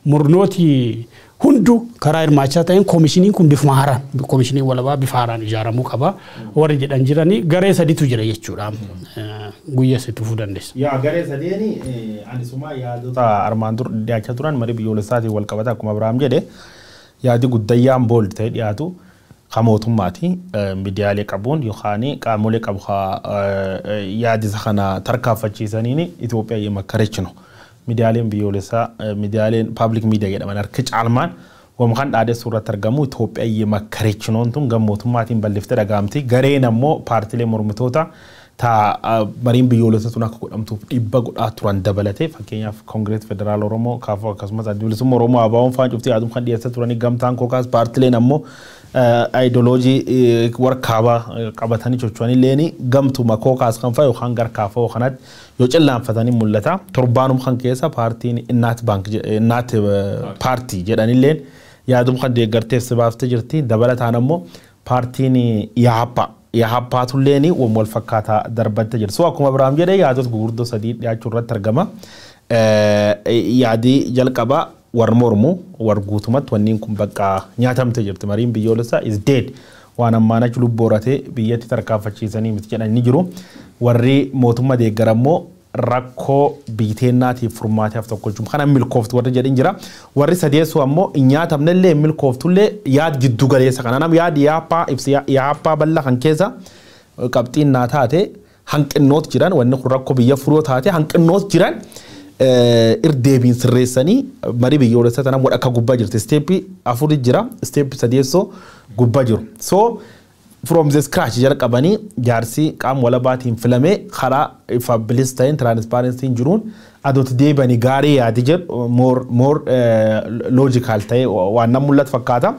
murnooti hunduu karaa hirmaachaa ta'een koomishiniin kun bifuma haaraan, koomishiniin walabaa bifa haaraan ijaaramuu qaba warri jedhan jiranii. Garee saditu jira jechuudha. Guyyaa sitti fufuu dandeessa. Yaa, garee sadeeni ani suma yaadota armaan dur dhiyaachaa turan marii biyyoolessaatiin wal qabata. Akkuma Abiraam jedhe, yaadi guddayyaan bold ta'e dhiyaatu kan mootummaati. Miidiyaalee qabuun yookaan qaamolee qabu yaadi isa kana tarkaanfachiisaniin Itoophiyaa የመከረች ነው. Miidiyaaleen biyyoolessaa, miidiyaaleen public media jedhaman harka caalmaan wama kan dhaadessuu irratti argamu. Itoophiyaa የመከረች ነው tun gam mootummaatiin balliftee dhagahamti. Gareen ammoo paartilee mormitoota ta mariin biyyoolessaa tun akka godhamtuuf dhibba godhaa turan dabalatee, fakkeenyaaf Koongirees Federaal Oromoo, KFO, akkasumas Adda Bilisummaa Oromoo, ABO'n faan cuftii yaadum kan dhiyeessaa turanii. Gamtaan kookaas paartileen ammoo aayidoloojii warkaabaa qabatanii socho'anii leeni gamtuma kookaas kan fa'a yookaan gar KFO kanatti yoo cillaanfatanii mul'ata. Torbaanum kan keessa paartiin Innaat Baank, Innaat Paartii jedhanilleen yaadum kan deeggarteef baaftee jirti. Dabalataan ammoo paartiin Yaappaatulleen wal fakkaataa darbattee jirti. So akkuma Abiraam jedhee, yaadota gurguddoo sadii dhiyaachuu irratti argama. Yaadii jalqabaa warra mormu, warra guutumatti wanniin kun bakka nyaatamte jirti, mariin biyyoolessaa is dead, waan ammaan achi lubbuu horatee biyyatti tarkaanfachiisanii miti jedhan ni jiru. Warri mootummaa deeggarammoo rakkoo biiteennaatiif furmaataaf tokko jechuun kana milkooftu warri jedhin jira. Warri sadeessu ammoo hin nyaatamnellee milkooftullee yaad giddu galeessa kana nam yaadi yaappaa ibsi yaappaa bal'aa kan keessa qabxiin naa taate, hanqinnoot jiran, wanni kun rakkoo biyya furoo taate, hanqinnoot jiran irdeebiin sirreessanii marii biyyoolessaa tana akka gubbaa jirti. Step afuri jira, step sadeessoo gubbaa jiru. So from the scratch jalqabanii jaarsi qaama walabaatiin filamee karaa ifa bilis ta'een transparency jiruun adooti deebanii gaarii yaadi jedhu more logical ta'e waan nan mul'atu fakkaata.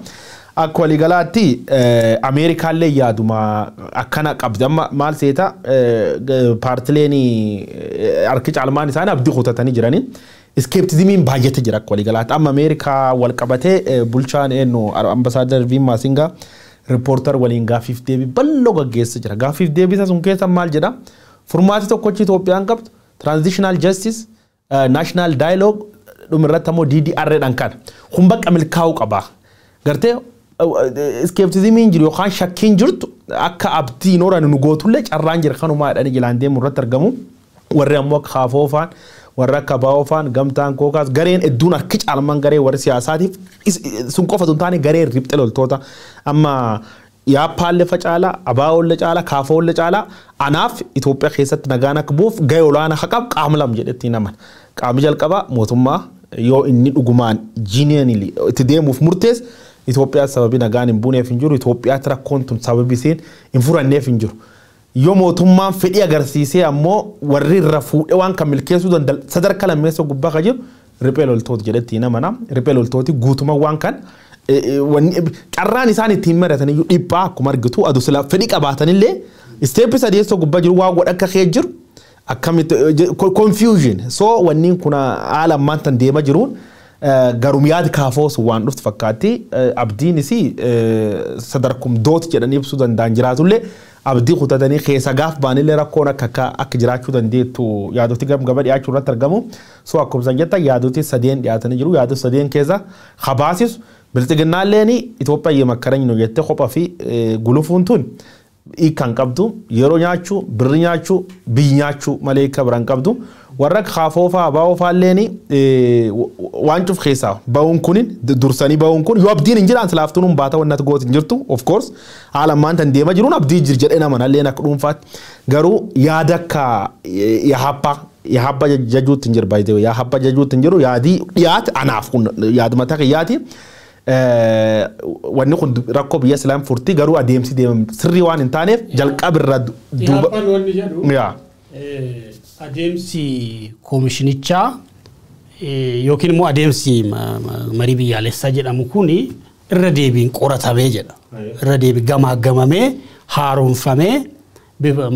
Akka waliigalaatti Ameerikaallee yaaduma akkana qabdi. Amma maal seeta, paartileen harki caalmaan isaanii abdii kutatanii jiranii. Skepticismiin baay'ate jira akka waliigalaatti. Amma Ameerikaa wal qabatee bulchaan eenyu, ambasaaddar Ervin Maasingaa, reporter waliin gaaffiif deebii bal'oo gaggeessa jira. Gaaffiif deebii sun keessa maal jedha? Furmaati tokkochi Itoophiyaan qabdu transitional justice, national dialogue, dhumirratti ammoo DDR dhaan kan. Kun bakka milkaa'uu qaba. Gartee skepticismiin jiru yookaan shakkiin jirtu akka abdiin horan nu gootullee carraan jira kanumaa jedhanii jilaan deemu irratti argamu. Warri ammoo akka KFO faan, warri akka ABO faan, gamtaan kookaas, gareen hedduun harki caalman garee warri siyaasaatiif sun qofa tun taane, gareen riphxe loltoota amma yaappaallee facaalaa, ABOllee caalaa, KFOllee caalaa, anaaf Itoophiyaa keessatti nagaan akka bu'uuf gahee olaanaa akka qabu qaama lama jedhetti naman. Qaamni jalqabaa mootummaa, yoo inni dhugumaan genuinely itti deemuuf murteesse, Itoophiyaa sababii nagaan hin buuneef hin jiru. Itoophiyaatti rakkoon tun sababii isiin hin furanneef hin jiru. Yoo mootummaan fedhii agarsiisee ammoo warri irra fuudhee waan kan milkeessuu danda'u sadarkaa lammeessa gubbaa kan jiru riphee loltooti jedhetti namana. Riphee loltooti guutuma waan kan carraan isaan ittiin mari'atan iyyuu dhiphaa akkuma argitu. Adu sila fedhii qabaatanillee step sadeessoo gubbaa jiru waan godha akka kee jiru akkamitti confusion. So wanniin kun haala ammaan tan deema jiruun garum yaadi KFOs waan dhuftu fakkaatti. Abdiinis sadarkum dooti jedhanii ibsuu danda'an jiraatullee, abdii kutatanii keessa gaaf baanillee rakkoon akka jiraachuu dandeettu yaadoti gama dhiyaachuu irratti argamu. So akkuma san jettan, yaadoti sadeen dhiyaatanii jiru. Yaadoti sadeen keessa habaasisu bilxiginnaalleen Itoophiyaa የመከረኝ ነው jettee kophaa fi gulufuun tun hiikkan qabdu. Yeroo nyaachuu, birri nyaachuu, biyyi nyaachuu malee hiika biraan qabdu. Warra KFO faa, ABO faalleen waan cuf keessaa bahuun kun, dursanii bahuun kun, yoo abdiin hin jiraan silaaftuun hin baata wannati gooti hin jirtu. Of course haala ammaan tan deema jiruun abdii jir jedhee nama nalleen akka dhuunfaatti, garuu yaada akka yahabba jajuutti hin jiru, baay'ee yahabba jajuutti hin jiru yaadii dhiyaate. Anaaf kun yaaduma takiyyaati. Wanni kun rakkoo biyya islaam furtii garuu adeemsi deemamu sirrii waan hin taaneef jalqabirra duuba. Wanni jedhu adeemsi koomishinichaa yookiin immoo adeemsi marii biyyaalessaa jedhamu kuni irra deebiin qoratamee jedha. Irra deebi gamaagamamee haaromfamee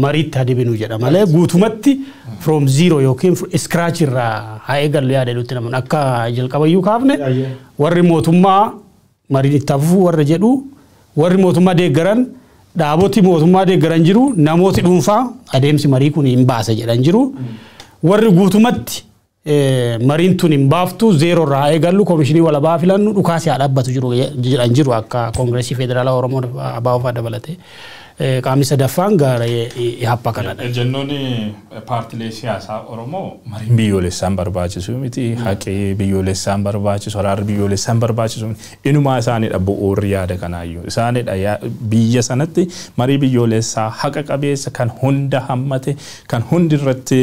mariitti adeeminu jedha malee guutumatti from zero yookiin scratch irraa haa eegallu yaada jedhutti namoonni akka jalqabayyuu kaafne warri mootummaa mariin itti hafuu warra jedhu, warri mootummaa deeggaran, dhaaboti mootummaa deeggaran jiru, namooti dhuunfaa adeemsi marii kun hin baasa jedhan jiru, warri guutumatti mariin tun hin baaftu, zero irraa haa eegallu, koomishinii walabaa filannu, dhukaasii haa dhaabbatu jiru jedhan jiru, akka Koongireesii Federaalaa Oromoo ABO fa'aa dabalatee. Qaamni sadaffaan gara happa kanadha. Ejjennoon paartilee siyaasaa Oromoo mariin biyyoolessaan barbaachisu miti, haqee biyyoolessaan barbaachisu, araarri biyyoolessaan barbaachisu miti. Inumaa isaanidha bu'uurri yaada kanaayyuu. Isaanidha biyya sanatti marii biyyoolessaa haqa qabeessa kan hunda hammate, kan hundi irratti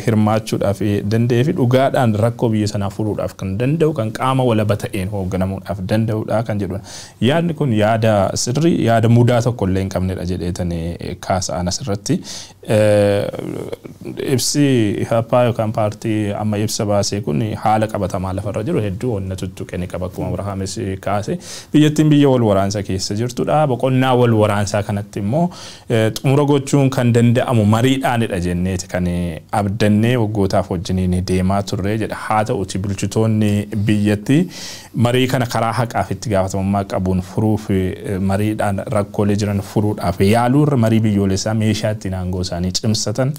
hirmaachuudhaaf danda'ee fi dhugaadhaan rakkoo biyya sanaa furuudhaaf kan danda'u, kan qaama walaba ta'een hoogganamuudhaaf danda'udha kan jedhudha. Yaadni kun yaada sirrii, yaada mudaa tokko illee hin qabnedha jedheetanii kaasa'an asirratti. Ibsi haphaa yookaan paartii amma ibsa baasee kun haala qabatamaa lafarra jiru hedduu wanna tuttuqe ni qaba, akkuma Abrahaamis kaase. Biyyattiin biyya wal waraansa keessa jirtudha. Boqonnaa wal waraansaa kanatti immoo xumura gochuun kan danda'amu mariidhaanidha jenneeti kan abdannee waggootaaf wajjiniin deemaa turre jedha. Haa ta'uti bulchitoonni biyyattii marii kana karaa haqaaf itti gaafatamummaa qabuun furuuf, mariidhaan rakkoolee jiran furuudhaaf yaaluurra marii biyyoolessaa meeshaa ittiin aangoo isaanii cimsatan,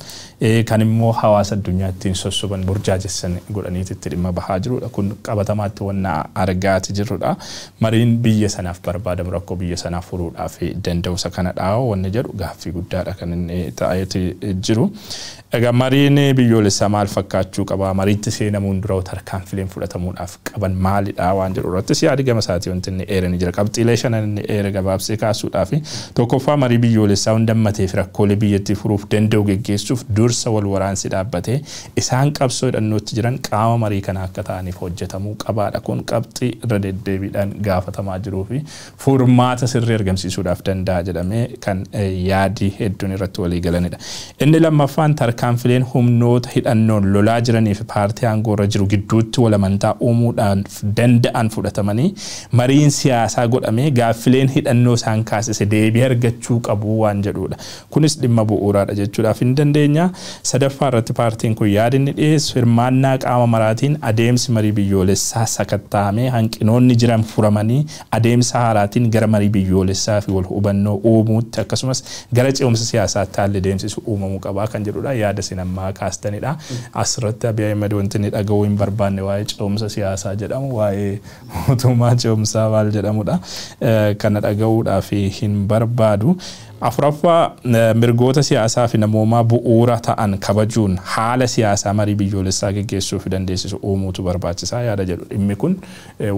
kan immoo hawaasa addunyaa ittiin sossoban, burjaajessan godhaniiti itti dhimma bahaa jirudha. Kun qabatamaatti wanna argaati jirrudha. Mariin biyya sanaaf barbaadamu rakkoo biyya sanaaf furuudhaaf danda'u isa kanadha wanni jedhu gaaffii guddaadha kan inni ta'eeti jiru. Egaa mariin biyyoolessaa maal fakkaachuu qaba? Mariitti seenamuun dura tarkaanfileen fudhatamuudhaaf qaban maalidha waan jedhu irrattis yaadi gama isaatii wanti inni eere ni jira. Qabxiilee shanan inni eere gabaabsee kaasuudhaaf, tokkoffaa, marii biyyoolessaa hundammatee fi rakkoolee biyyattii furuuf danda'u geggeessuuf dursa wal waraansi dhaabbatee isaan qabsoo hidhannootti jiran qaama marii kana akka ta'aniif hojjetamuu qabaadha. Kun qabxii irra deddeebiidhaan gaafatamaa jiruu fi furmaata sirrii argamsiisuudhaaf danda'a jedhamee kan yaadii hedduun irratti walii galanidha. Inni lammaffaan, tarkaanfileen humnoota hidhannoon lolaa jiranii fi paartii aangoo irra jiru gidduutti walamantaa uumuudhaan danda'an fudhatamanii mariin siyaasaa godhamee gaaffileen hidhannoo isaan kaasise deebii argachuu qabu waan jedhudha. Kunis dhimma bu'uuraadha jechuudhaaf hin dandeenya. Sadaffaa irratti paartiin kun yaada inni dhiyeessu hirmaannaa qaama maraatiin adeemsi marii biyyoolessaa sakatta'amee hanqinoonni jiran furamanii adeemsa haaraatiin gara marii biyyoolessaa fi wal hubannoo uumuutti, akkasumas gara ce'umsa siyaasaatti haalli deemsisu uumamuu qabaa kan jedhudha. Yaada isin ammaa kaastanidha. Asirratti Abiy Ahmed wanti inni dhaga'uu hin barbaanne waa'ee ce'umsa siyaasaa jedhamu, waa'ee mootummaa ce'umsaa maal jedhamudha. Kana dhaga'uudhaaf hin barbaadu. Afuraffaa, mirgoota siyaasaa fi namoomaa bu'uura ta'an kabajuun haala siyaasaa marii biyyoolessaa geggeessuu fi dandeessisu uumuutu barbaachisaa yaada jedhu. Dhimmi kun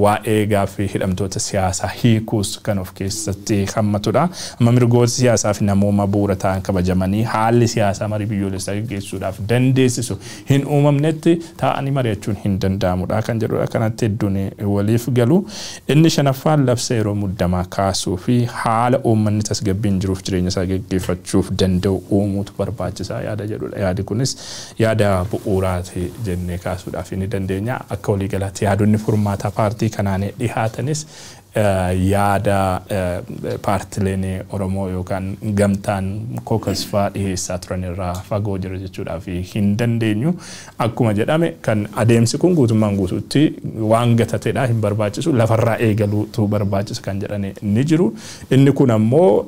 waa'ee gaaffii hidhamtoota siyaasaa hiikuus kan of keessatti hammatudha. Amma mirgoota siyaasaa fi namoomaa bu'uura ta'an kabajamanii haalli siyaasaa marii biyyoolessaa geggeessuudhaaf dandeessisu hin uumamnetti taa'anii mari'achuun hin danda'amudha kan jedhudha. Kanatti hedduun waliif galu. Inni shanaffaan labsa yeroo muddamaa kaasuu fi haala uummanni tasgabbiin jiruuf jireenya isaa geggeeffachuuf danda'u uumuutu barbaachisaa yaada jedhudha. Yaadi kunis yaada bu'uuraati jennee kaasuudhaaf ni dandeenya. Akka waliigalaatti yaadonni furmaataa paartii kanaan dhihaatanis yaada paartileen Oromoo yookaan gamtaan caucus fa'aa dhiheessaa turan irraa fagoo jira jechuudhaaf hin dandeenyu. Akkuma jedhame kan adeemsi kun guutummaan guutuutti waan gatateedha, hin barbaachisu, lafarraa eegaluutu barbaachisa kan jedhani ni jiru. Inni kun ammoo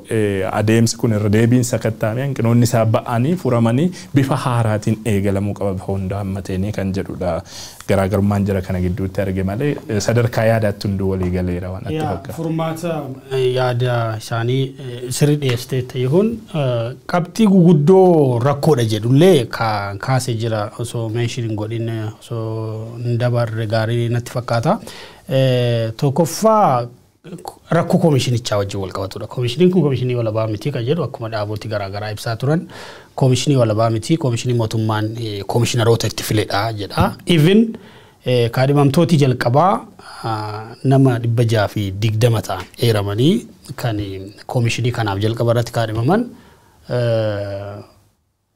adeemsi kun irra deebiin sakattaamee hanqinoonni isaa ba'anii furamanii bifa haaraatiin eegalamuu qaba, bifa hunda hammateenii kan jedhudha. Garaagarummaan jira kana gidduutti arge malee sadarkaa yaadaatti hunduu walii galeera waan natti fakkaata. Furmaata yaada isaanii sirri dhiyeessitee ta'e kun qabxii guguddoo rakkoodha jedhullee kaasee jira, osoo mention hin godhin osoo hin dabarre gaarii natti fakkaata. Tokkoffaa, rakkoo koomishinichaa wajjin wal qabatudha. Koomishiniin kun koomishinii walabaa miti kan jedhu, akkuma dhaabooti garaagaraa ibsaa turan, koomishinii walabaa miti, koomishinii mootummaan koomishinaroota itti filedha jedha. Even Kaadhimamtooti jalqabaa nama 620 ta'an eeramanii kan koomishinii kanaaf jalqaba irratti kaadhimaman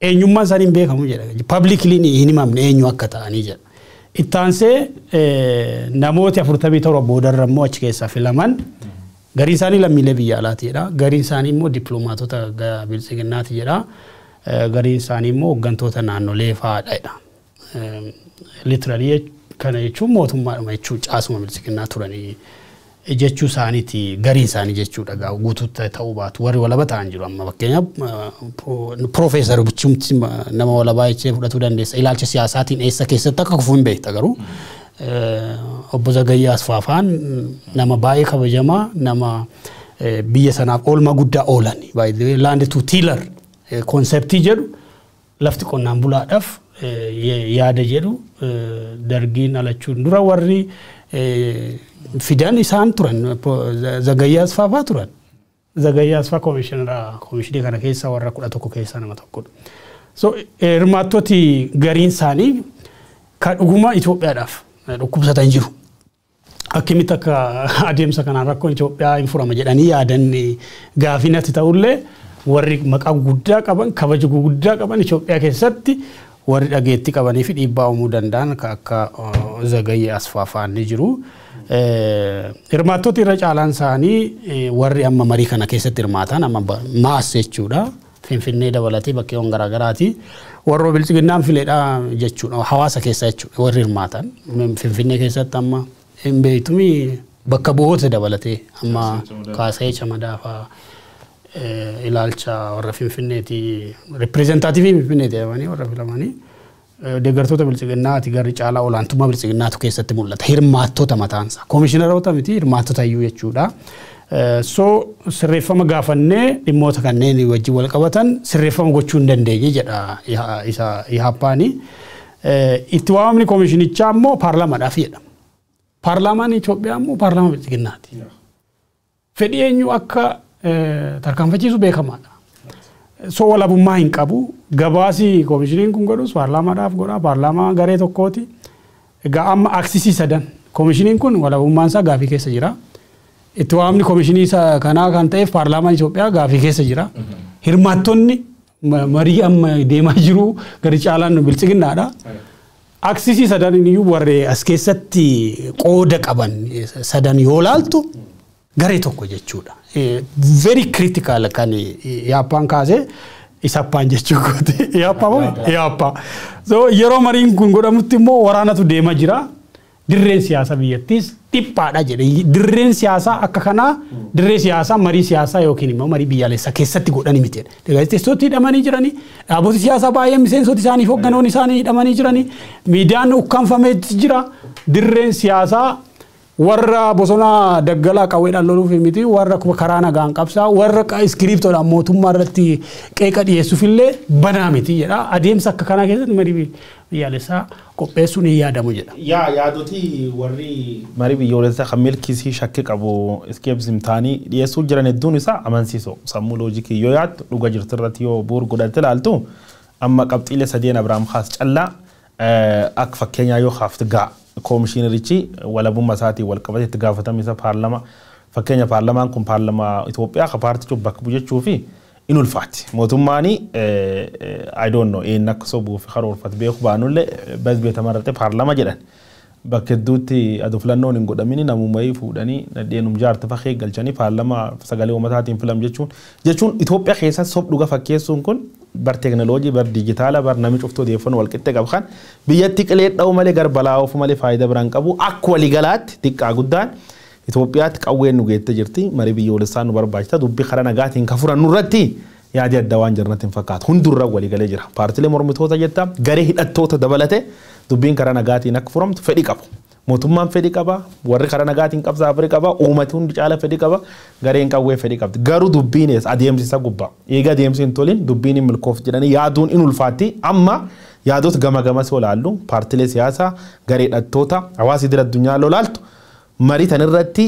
eenyummaan isaanii hin beekamu jedha. Publicly hin himamne eenyu akka ta'anii jedha. Ittaansee namooti 47 boodarra immoo achi keessaa filaman gariin isaanii lammiilee biyya alaati jedha. Gariin isaanii immoo dippiloomaatota biltsiginnaati jedha. Gariin isaanii immoo hooggantoota naannolee fa'aadha jedha. Literally kana jechuun mootummaadhuma jechuun caasuma biltsiginnaa turanii jechuu isaaniiti gariin isaanii jechuudha gaa guutuutti ta'uu baatu warri walaba ta'an jiru amma fakkeenyaaf piroofeesar bichumti nama walabaa jechee fudhatuu dandeessa ilaalcha siyaasaatiin eessa keessatti akka kufuu hin beekta garuu obbo Zagayyaa Asfaafaan nama baay'ee kabajamaa nama biyya sanaaf oolmaa guddaa oolan land to tiller concept jedhu lafti qonnaan bulaadhaaf yaada jedhu dargiin alachuun dura warri fidan isaan turan Zagayyaa Asfaafaa turan. Zagayyaa Asfaa koomishinii kana keessa warra 11 keessaa nama tokkodha. So hirmaattoti gariin isaanii kan dhuguma Itoophiyaadhaaf dhukkubsatan jiru. Akkamitti akka adeemsa kanaan rakkoon Itoophiyaa hin furama jedhanii yaadan gaafii natti ta'ullee warri maqaa guddaa qaban kabaja guddaa qaban Itoophiyaa keessatti warri dhageettii qabanii fi dhiibbaa uumuu danda'an akka Zagayyaa Asfaafaa ni jiru. Hirmaattoti irra caalaan isaanii warri amma marii kana keessatti hirmaatan amma maas jechuudha. Finfinnee dabalatee bakkeewwan garaagaraati. Warra biltsiginnaan fileedha jechuudha. Hawaasa keessa jechuudha warri hirmaatan. Finfinnee keessatti amma hin beektumi bakka bu'oota dabalatee amma Kaasee Camadaa fa'aa ilaalcha warra Finfinneeti ripireezentaatiivii Finfinneeti jedhamanii warra filamanii deeggartoota biltsiginnaati garri caalaa olaantummaa biltsiginnaatu keessatti mul'ata. Hirmaattota mataansaa. Koomishinaroota miti hirmaattota iyyuu jechuudha. So sirreeffama gaafannee dhimmoota kanneen wajjin wal qabatan sirreeffama gochuu hin dandeenye jedha isa Ihaappaani. Itti waamamni koomishinichaa immoo paarlaamaadhaaf jedha. Paarlaamaan Itoophiyaa immoo paarlaamaa biltsiginnaati. Fedhii eenyu akka tarkaanfachiisu beekamaadha. So walabummaa hin qabu. Gabaasi koomishiniin kun godhus paarlaamaadhaaf godha. Paarlaamaa garee tokkooti. Egaa amma aksisii sadan. Koomishiniin kun walabummaan isaa gaafii keessa jira. Itti waamni koomishinii kanaa kan ta'eef paarlaamaan Itoophiyaa gaafii keessa jira. Hirmaattonni marii amma deemaa jiru gadi caalaan biltsiginnaadha. Aksisii sadan iyyuu warri as keessatti qooda qaban sadan yoo laaltu garee tokko jechuudha. Very critical kan Yaappaan kaasee Isappaan jechuu kooti. Yaappaa moo? Yaappaa. So yeroo mariin kun godhamutti immoo waraanatu deemaa jira. Dirreen siyaasaa biyyattiis dhiphaadha jedhe. Dirreen siyaasaa akka kanaa dirree siyaasaa marii siyaasaa yookiin immoo marii biyyaalessaa keessatti godhani miti. Gaazexeessitooti hidhamanii jiranii, dhaaboti siyaasaa baay'een miseensoti isaanii fi hoogganoonni isaanii hidhamanii jiranii, miidiyaan ukkaanfamee jira. Dirreen siyaasaa warra bosona daggalaa qawweedhaan loluuf miti warra karaa nagaan qabsaa warra iskiriiptoodhaan mootummaa irratti qeeqa dhiyeessuuf illee banaa miti jedha. Adeemsa akka kanaa keessatti marii biyyaalessaa qopheessuun hin yaadamu jedha. Yaa yaadoti warri marii biyyoolessaa kan milkisii shakkii qabu iskeepsim ta'anii dhiyeessuu jiran hedduun isaa amansiisoo sammuu loojikii yoo yaaddu dhuga jirtu irratti yoo bu'uur godhatte ilaaltu amma qabxiilee sadeen Abiraam Haas callaa akka fakkeenyaa yoo haafti ga'a. Koomishinerichi walabummaa isaatiin wal qabate itti gaafatama isa paarlaamaa fakkeenya paarlaamaan kun paarlaamaa Itoophiyaa ka paartii bakka bu'u jechuu fi in ulfaati. Mootummaan I don't know eenyu akka sobuu fi karoorfate beeku baanullee bas beekama irratti paarlaamaa jedhan. Bakka hedduutti aduu filannoon hin godhamin namummaa fuudhanii nadheenum jaarta fakkee galchanii paarlaamaa sagalee uummataatiin filam jechuun Itoophiyaa keessatti sob dhuga fakkeessuun kun bar teekinooloojii bar dijitaala bar namni cuftuu odeeffannoo wal qixxee qabu kan biyyatti qilee dha'u malee gar balaa oofu malee faayidaa biraan qabu akka waliigalaatti xiqqaa guddaan Itoophiyaatti qawween nu geette jirti marii biyyoolessaa nu barbaachisa dubbii karaa nagaatiin ka furan nurratti yaadii adda waan jirnatti hin fakkaatu hundurra waliigalee jira paartilee mormitoota jetta garee hidhattoota dabalate dubbiin karaa nagaatiin akka furamtu fedhii qabu. Mootummaan fedhii qaba, warri karaa nagaatiin qabsaa fedhii qaba, uummati hundi caala fedhii qaba, gareen qawwee fedhii qabdi. Garuu dubbiin adeemsi isa gubbaa. Eega adeemsi hin tolin dubbiin hin milkooftu jedhanii yaaduun in ulfaatti. Amma yaadota gama gamas yoo ilaallu paartilee siyaasaa, garee hidhattoota, hawaasa idil addunyaa yoo ilaaltu marii tan irratti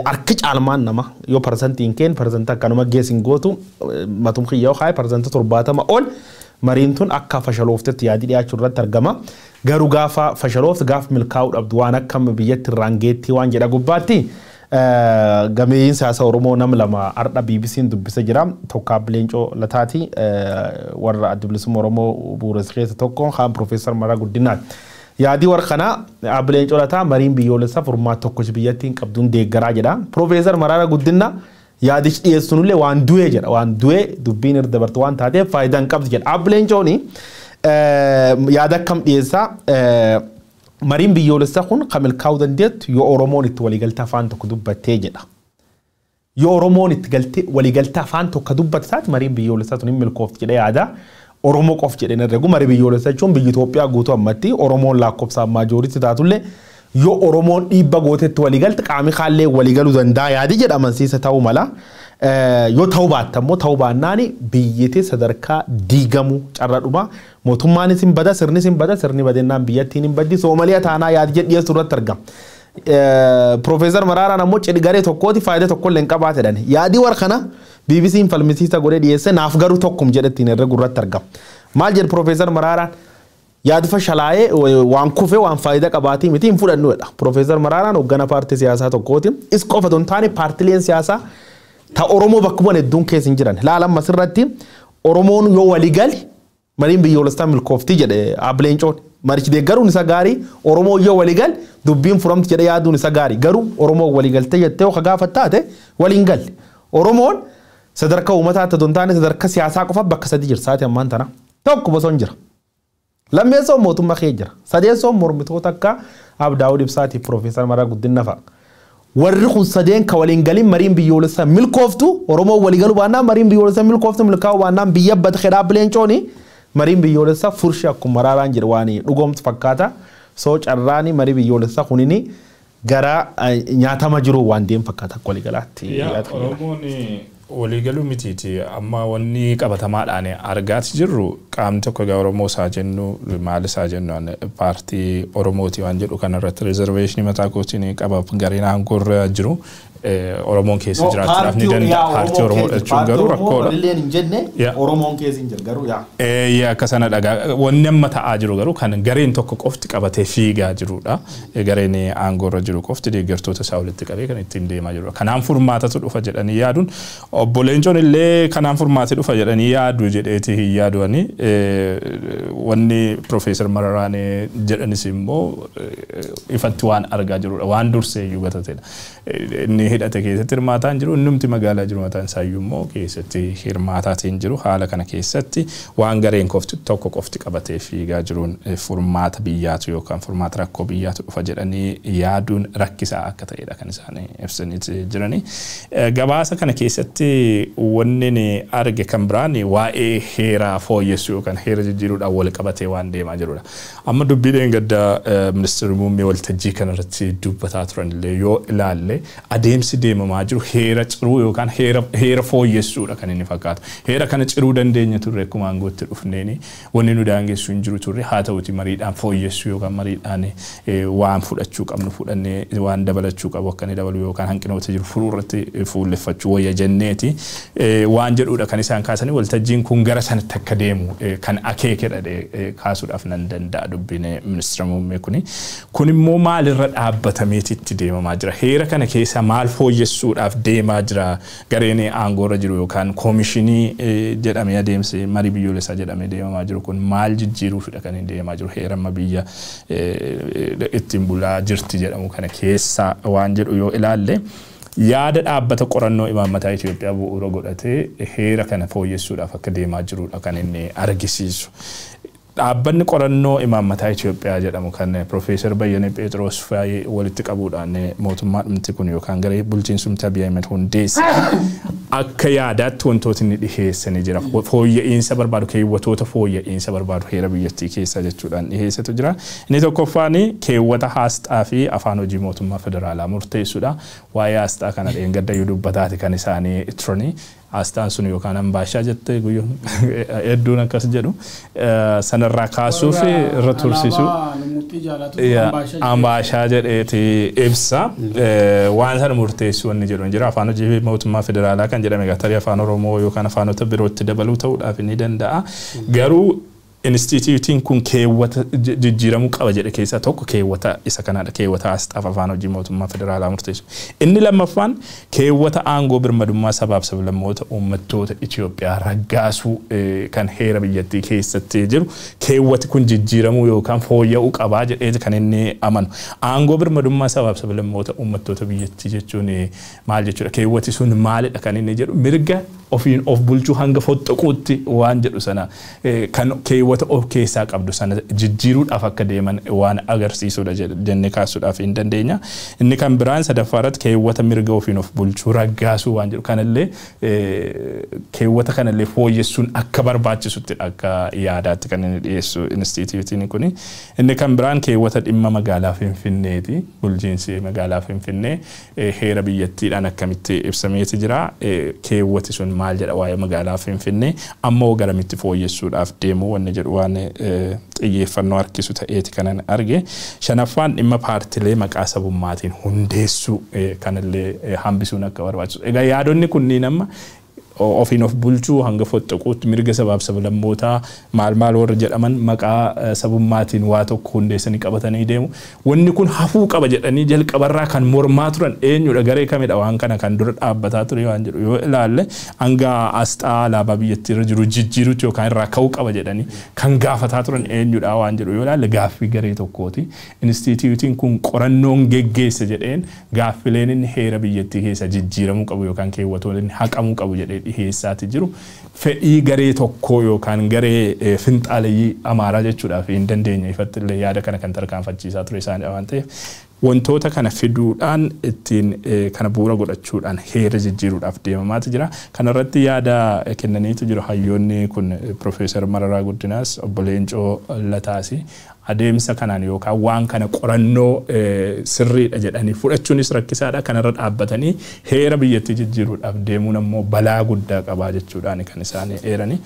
harki caalmaan nama yoo parsantiin keen parsantii akkanuma geessin gootu matum kiyya yoo kaaye parsantii 70 ol Mariin tun akka fashalooftetti yaadii dhiyaachuu irratti argama. Garuu gaafa fashaloofte gaafa milkaa'uu dhabdu waan akkam biyyatti irraan geettii waan jedha gubbaatti gameeyyiin siyaasa Oromoo nam lama har'a BBC'n dubbisa jira. Tokko Abbi Leencoo Lataati, warra Adda Bilisummaa Oromoo bu'uuresse keessa tokko, kaan Piroofeesar Mararaa Guddinaati. Yaadii warra kanaa Abbi Leencoo Lataa mariin biyyoolessaa furmaata tokko biyyattiin qabduun deeggaraa jedha. Piroofeesar Mararaa Guddinaa yaadichi dhiyeessunillee waan du'ee jedha. Waan du'ee dubbiin irra dabartu waan taateef faayidaa hin qabdu jedha. Abbi Leencooni yaada akkam dhiyeessaa? Mariin biyyoolessaa kun kan milkaa'uu dandeettu yoo Oromoon itti waliigaltee afaan tokko dubbattee jedha. Yoo Oromoon itti galtee waliigaltee afaan tokko dubbatte taate mariin biyyoolessaa tun hin milkoofti jedhee yaada. Oromoo qof jedheen herregu. Marii biyyoolessaa jechuun biyya Itoophiyaa guutuu ammatti Oromoon lakkoofsaan majority taatullee yoo Oromoon dhiibba gootetti waliigalte qaamni kaallee waliigaluu danda'a yaadi jedha amansiisa ta'uu mala. Yoo ta'uu baatte ammoo ta'uu baannaan biyyatti sadarkaa diigamuu carra dhuma. Mootummaanis hin bada, sirnis hin bada, sirni badennaan biyyattiin hin baddi. Soomaliyaa taanaa yaadi jedhu dhiyeessu irratti argama. Piroofeesar Maraaraan ammoo cidhi garee tokkooti faayidaa tokko illee hin qabaatedhan. Yaadii warra kana BBC'n falmisiisa godhee dhiyeesse, naaf garuu tokkum jedhe ittiin herregu irratti argama. Maal jedhu Piroofeesar Maraaraan? Yaadi fashalaa'ee waan kufe waan faayidaa qabaatii miti, hin fudhannuudha. Piroofeesar Maraaraan hoggana paartii siyaasaa tokkooti. Is qofa otoo hin taane paartileen siyaasaa ta Oromoo bakka bu'an hedduun keessa hin jiran. Laala ammas irratti Oromoon yoo walii gali mariin biyyoolessaa milkooftii jedhe Abbi Leencoon. Marichi deeggaruun isa gaarii, Oromoo yoo walii gali dubbiin furamti jedhe yaaduun isa gaarii. Garuu Oromoo walii galtee jettee yoo gaafattaate waliin galle. Oromoon sadarkaa uummataatti otoo hin taane sadarkaa siyaasaa qofa bakka sadi jira sa'aatii ammaan tana. Tokko bosona jira. Lammeessoon mootummaa kee jira. Sadeessoon mormitoota akka Abdaawud Ibsaatiif Piroofeesar Mararaa Guddina fa'a. Warri kun sadeen ka waliin galin mariin biyyoolessaa milkooftu, Oromoo walii galuu baannaan mariin biyyoolessaa milkooftu, milkaa'uu baannaan biyya abbata jedhaa Leencooni mariin biyyoolessaa furshi akkuma Maraaraan jedhu waan dhugoomtu fakkaata. Soo carraani marii biyyoolessaa kunini gara nyaatama jiru waan deemu fakkaata akka waliigalaatti. Oromoon waliigaluu mitiiti, amma wanni qabatamaadhaan argaati jirru qaamni tokko egaa Oromoo isaa jennu maal isaa jennu paartii Oromooti waan jedhu kanarratti reservation mataa kootiin qaba. Gareen aangoorra jiru Oromoon keessa jiraachuudhaaf ni danda'a. Paartii Oromoo jechuun garuu rakkoodha. Illeen hin jenne Oromoon keessa hin jiru garuu yaa. Akka sana dhagaa wanni amma ta'aa jiru garuu kan gareen tokko qofti qabatee fiigaa jirudha. Gareen aangoorra jiru qofti deeggartoota isaa walitti qabee kan ittiin deemaa jirudha. Kanaan furmaatatu dhufa jedhanii yaaduun, obbo Leencoon illee kanaan furmaati dhufa jedhanii yaadu jedheeti hin yaaduani. Wanni Piroofeesar Mararaan jedhanis immoo ifatti waan argaa jirudha. Waan dursee iyyuu gatateedha. Inni hidhate keessatti hirmaataa hin jiru, innumti magaalaa jiru mataan isaayyuu immoo keessatti hirmaataatiin jiru. Haala kana keessatti waan gareen qofti tokko qofti qabatee fiigaa jiruun furmaata biyyaatu yookaan furmaata rakkoo biyyaatu dhufa jedhanii yaaduun rakkisaa akka ta'edha kan isaan ibsanii jiranii. Gabaasa kana keessatti wanni ni arge kan biraan waa'ee heeraa fooyyessuu yookaan heera jijjiiruudhaan wal qabatee waan deemaa jirudha. Amma dubbii dheengaddaa ministeerri muummee waltajjii kanarratti dubbataa turan illee yoo ilaalle adeemsi deemamaa jiru heera ciruu yookaan heera fooyyessuudha kan inni fakkaatu. Heera kana ciruu dandeenya turre, akkuma aangootti dhufneeni wanni nu daangessu hin jiru turre. Haa ta'uti mariidhaan fooyyessuu yookaan mariidhaan waan fudhachuu qabnu fudhannee waan dabalachuu qabu akka inni dabalu yookaan hanqinoota jiru furuu irratti fuulleffachuu wayya jenneeti waan jedhudha kan isaan kaasanii. Waltajjiin kun gara sanatti akka deemu kan akeekedha kaasuudhaaf nan danda'a dubbiin ministeera muummee kuni. Kun immoo maalirra dhaabbatameeti itti deemamaa jira? Heera kana keessa maal fooyyessuudhaaf deemaa jira gareen aangoorra jiru yookaan koomishinii jedhamee adeemsi marii biyyoolessaa jedhamee deemamaa jiru kun maal jijjiiruufidha kan inni deemaa jiru heera amma biyya ittiin bulaa jirti jedhamu kana keessa waan jedhu yoo ilaalle, yaada dhaabbata qorannoo imaammataa Itoophiyaa bu'uura godhatee heera kana fooyyessuudhaaf akka deemaa jirudha kan inni argisiisu. Dhaabbanni qorannoo imaammataa Itoophiyaa jedhamu kan Piroofeesar Bayyanee Pheexiroos faayee walitti qabuudhaan mootummaa dhumti kun yookaan garee bulchiinsumti Abiy Ahmed hundeesse akka yaadaatti wantooti inni dhiheessanii jira. Fooyya'insa barbaadu, keewwatoota fooyya'insa barbaadu heera biyyattii keessa jechuudhaan dhiheessetu jira. Inni tokkoffaan keewwata aasxaa fi afaan hojii mootummaa federaalaa murteessuudha. Waa'ee aasxaa kana dheengadda iyyuu dubbataati kan isaanii turani. Asxaan sun yookaan ambaashaa jettee guyyoo hedduun akkas jedhu sanarraa kaasuu fi irra tursiisuu. Ambaashaa jedheeti ibsa. Waan sana murteessuu wanni jedhu hin jira. Afaan hojii mootummaa federaalaa kan jedhame tarii afaan Oromoo yookaan afaanota birootti dabaluu ta'uudhaaf ni danda'a. Garuu Inistituutiin kun keewwata jijjiiramuu qaba jedhe keessaa tokko keewwata isa kanaadha. Keewwata asxaaf afaan hojii mootummaa federaalaa murteessu. Inni lammaffaan keewwata aangoo birmadummaa sabaaf sablammoota uummattoota Itoophiyaa raggaasuu kan heera biyyattii keessatti jiru keewwati kun jijjiiramuu yookaan fooyya'uu qabaa jedhee kan inni amanu. Aangoo birmadummaa sabaaf sablammoota uummattoota biyyattii jechuun maal jechuudha? Keewwati sun maalidha kan inni jedhu mirga ofiin of bulchuu hanga fottoquutti waan jedhu sana kan keewwata of keessaa qabdu sana jijjiiruudhaaf akka deeman waan agarsiisudha jennee kaasuudhaaf hin dandeenya. Inni kan biraan sadaffaa irratti keewwata mirga ofiin of bulchuu raggaasuu waan jedhu kanallee keewwata kanallee fooyyessuun akka barbaachisutti akka yaadaatti kan inni dhiyeessu inistituutiin kuni. Inni kan biraan keewwata dhimma magaalaa Finfinneeti. Bulchiinsi magaalaa Finfinnee heera biyyattiidhaan akkamitti ibsameeti jira. Keewwati sun maal jedha waa'ee magaalaa Finfinnee ammoo garamitti fooyyessuudhaaf deemuu wanni jedhu waan xiyyeeffannoo harkisu ta'eeti kanan arge. Shanaffaan dhimma paartilee maqaa sabummaatiin hundeessuu kanallee hambisuun akka barbaachisu. Egaa yaadonni kunniin amma ofiin of bulchuu hanga fottoquutti mirga sabaaf sablammootaa maal maal warra jedhaman maqaa sabummaatiin waa tokko hundeessanii qabatanii deemu. Wanni kun hafuu qaba jedhanii jalqabarraa kan mormaa turan eenyudha garee kamidha waan kana kan dura dhaabbataa ture waan jedhu yoo ilaalle hanga asxaa alaabaa biyyattii irra jiru jijjiiruutti yookaan irraa ka'uu qaba jedhanii kan gaafataa turan eenyudha waan jedhu yoo ilaalle gaaffii garee tokkooti. Inistituutiin kun qorannoon geggeesse jedheen gaaffileen inni heera biyyattii keessa jijjiiramuu qabu yookaan keewwatoon inni haqamuu qabu jedhee dhiheessaati jiru fedhii garee tokkoo yookaan garee finxaaleyyii Amaaraa jechuudhaaf hin dandeenye ifatti illee yaada kana kan tarkaanfachiisaa ture isaanii waan ta'eef wantoota kana fiduudhaan ittiin kana bu'uura godhachuudhaan heera jijjiiruudhaaf deemamaatu jira. Kanarratti yaada kennaniitu jiru hayyoonni kun Profeesar Mararaa Guddinaas obbo Leencoo Lataasi adeemsa kanaan yookaan waan kana qorannoo sirriidha jedhanii fudhachuunis rakkisaadha. Kanarra dhaabbatanii heera biyyattii jijjiiruudhaaf deemuun ammoo balaa guddaa qabaa jechuudhaan kan isaan eeranii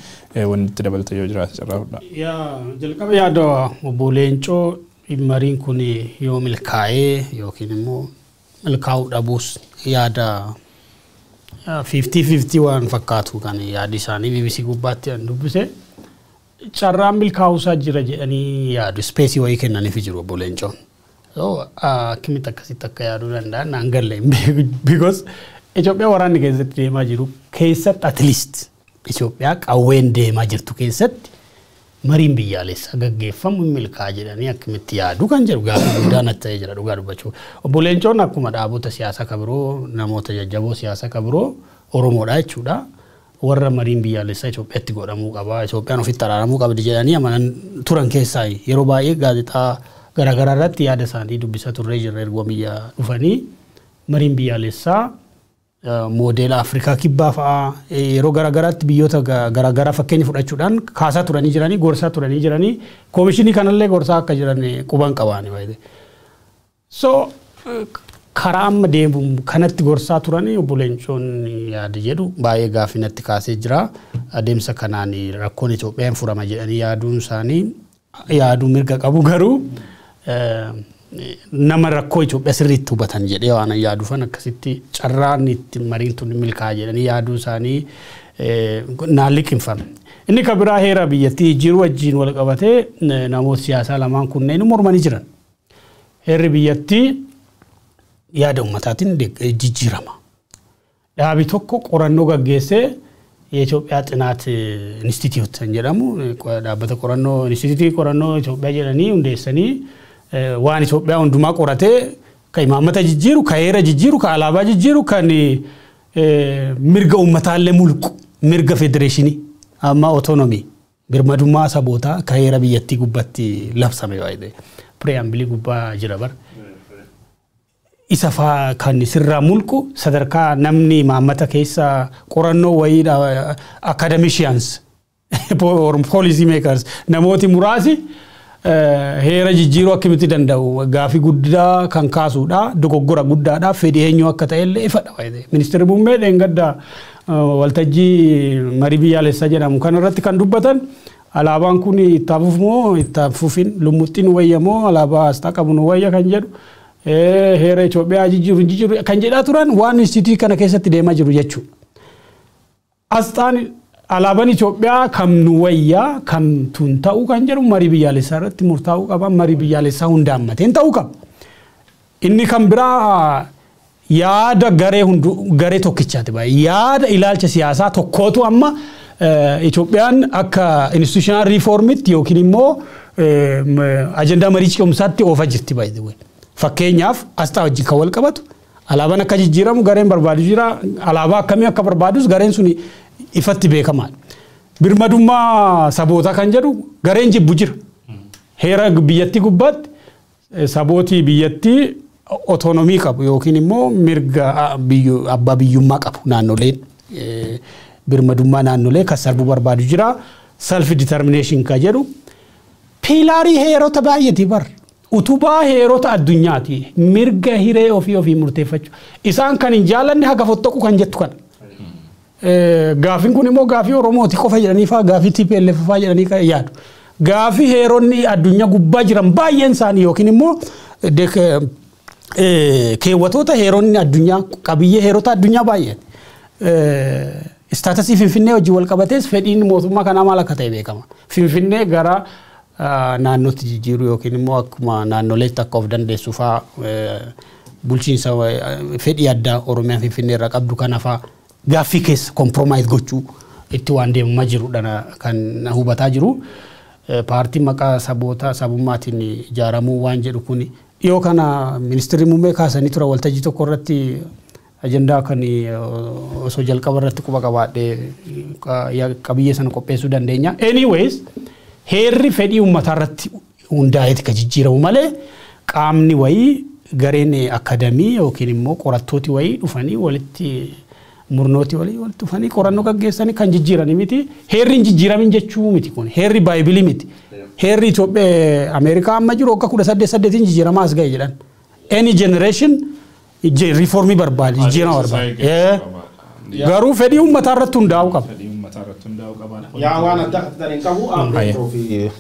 wanti itti dabalata yoo jiraate carraa fudhaa. Jalqaba yaada obbo Leencoo mariin kun yoo milkaa'ee yookiin immoo milkaa'uu dhabuus yaada 50-50 waan fakkaatu kan yaadi isaanii BBC gubbaatti an dubbise. Carraan milkaa'uusaa jira jedhanii yaadu ispeesii wayii kennaniif jiru obbo Leencoon. So akkamitti akkasitti akka yaaduu danda'an naan galle hin beeku because Itoophiyaa waraanni keessatti deemaa jiru keessatti at least Itoophiyaa qawween deemaa jirtu keessatti mariin biyyaalessaa gaggeeffamu milkaa'a jedhanii akkamitti yaadu kan jedhu gaaffii guddaa natti ta'ee jira dhugaa dubbachuu. Obbo Leencoon akkuma dhaabota siyaasaa kan biroo namoota jajjaboo siyaasaa kan biroo Oromoodha jechuudha. Warra mariin biyyaalessaa Itoophiyaatti godhamuu qaba, Itoophiyaan ofitti araaramuu qabdi jedhanii amanan turan keessaa yeroo baay'ee gaazexaa garaagaraa irratti yaada isaanii dubbisaa turree jirra erga biyya dhufanii mariin biyyaalessaa moodeela Afrikaa kibbaa fa'aa yeroo garaagaraatti biyyoota garaagaraa fakkeenya fudhachuudhaan kaasaa turanii jiranii gorsaa turanii jiranii koomishinii kanallee gorsaa akka jiran quban qabaani baay'ee. So karaa amma deemu kanatti gorsaa turanii obbo Leencoon yaada jedhu baay'ee gaaffii natti kaasee jira. Adeemsa kanaan rakkoon Itoophiyaa hin furama jedhanii yaaduun isaanii yaaduu mirga qabu garuu nama rakkoo Itoophiyaa sirriitti hubatan jedhee waan yaaduufan akkasitti carraan itti mariin tun milkaa'a jedhanii yaaduu isaanii naan liqimfame. Inni kan biraa heera biyyattii jijjiiruu wajjin wal qabatee namoota siyaasaa lamaan kunneen mormanii jiran. Heerri biyyattii yaada uummataatiin jijjiirama. Dhaabi tokko qorannoo gaggeessee የኢትዮጵያ ጥናት ኢንስቲትዩት jedhamu dhaabbata qorannoo ኢንስቲትዩት qorannoo Itoophiyaa jedhanii hundeessanii waan Itoophiyaa hundumaa qoratee kan imaammata jijjiiru, kan heera jijjiiru, kan alaabaa jijjiiru, kan mirga uummataallee mulqu, mirga federeeshinii amma otonomii birmadummaa sabootaa kan heera biyyattii gubbaatti labsame baay'ee. Preambilii gubbaa jira bara. Isa faa kan sirraa mulqu sadarkaa namni imaammata keessa qorannoo wayii academicians or policy makers namooti muraasi heera jijjiiruu akkamitti danda'u gaafii guddaa kan kaasuudha dogoggora guddaadha fedhii eenyu akka ta'e illee ifadha. Ministeerri muummee dheengadda Waltajjii marii biyyaalessaa jedhamu kanarratti kan dubbatan alaabaan kun ittaafuuf moo ittaafuufin lummuxxiin wayya moo alaabaa asxaa qabu nu wayya kan jedhu, heera Itoophiyaa jijjiiru jijjiiru kan jedhaa turan waan instituutii kana keessatti deemaa jiru jechuudha. Asxaan alaabaan Itoophiyaa kam nu wayyaa kam tun ta'uu kan jedhu marii biyyaalessaa irratti murtaa'uu qaba. Marii biyyaalessaa hunda hammateen ta'uu qaba. Inni kan biraa yaada garee hundu garee tokkichaati baay'ee. Yaada ilaalcha siyaasaa tokkootu amma Itoophiyaan akka institutional reformitti yookiin immoo ajandaa marii ce'umsaatti oofaa jirti baay'ee. Fakkeenyaaf, asxaa wajjin kan wal qabatu alaabaan akka jijjiiramu gareen barbaadu jira. Alaabaa akkamii akka barbaadus gareen sun ifatti beekamaadha. Birmadummaa sabootaa kan jedhu gareen jibbu jira. Heera biyyattii gubbaatti sabootii biyyattii autonomy qabu yookiin immoo mirga abbaa biyyummaa qabu, naannoleen birmadummaa naannolee kan sarbuu barbaadu jira. Self determination kan jedhu pillarii heerota baay'eeti bar. Utubaa heerota addunyaati. Mirga hiree ofii ofii murteeffachuu. Isaan kan hin jaallanne haga fottoqu kan jettu kana. Gaafiin kun immoo gaafii Oromooti qofa jedhanii faa, gaafii TPLF faa jedhanii kan yaadu. Gaafii heeronni addunyaa gubbaa jiran baay'een isaanii yookiin immoo keewwatoota heeronni addunyaa, qabiyyee heerota addunyaa baay'een. Statusii Finfinnee wajjin wal qabatees fedhiin mootummaa kanaa maal akka ta'e beekama. Finfinnee gara naannootti jijjiiruu yookiin immoo akkuma naannoleetti akka of dandeessu faa, bulchiinsa fedhii addaa Oromiyaan Finfinnee irraa qabdu kana faa gaaffii keessa compromise gochuu itti waan deemamaa jirudha kan hubataa jiru. Paartiin maqaa saboota sabummaatiin ijaaramuu waan jedhu kun dhiyoo kana ministeerri muummee kaasanii tura waltajjii tokko irratti. Ajandaa kan osoo jalqaba irratti quba qabaadhee qabiyyee sana qopheessuu dandeenya. Anyways, heerri fedhii uummataa irratti hundaa'eeti kan jijjiiramu malee qaamni wayii, gareen akadamii yookiin immoo qorattooti wayii dhufanii walitti, murnooti walii walitti dhufanii qorannoo gaggeessanii kan jijjiiranii miti. Heerri hin jijjiiramin jechuu miti kun. Heerri baayibilii miti. Heerri Itoophiyaa Ameerikaa amma jiru waggaa 18 8n jijjiiramaa as ga'e jedhan. Any generation reformii barbaade, jijjiirama barbaade. Garuu fedhii uummataa irratti hundaa'uu qaba. Yaa, waan adda kan hin qabu.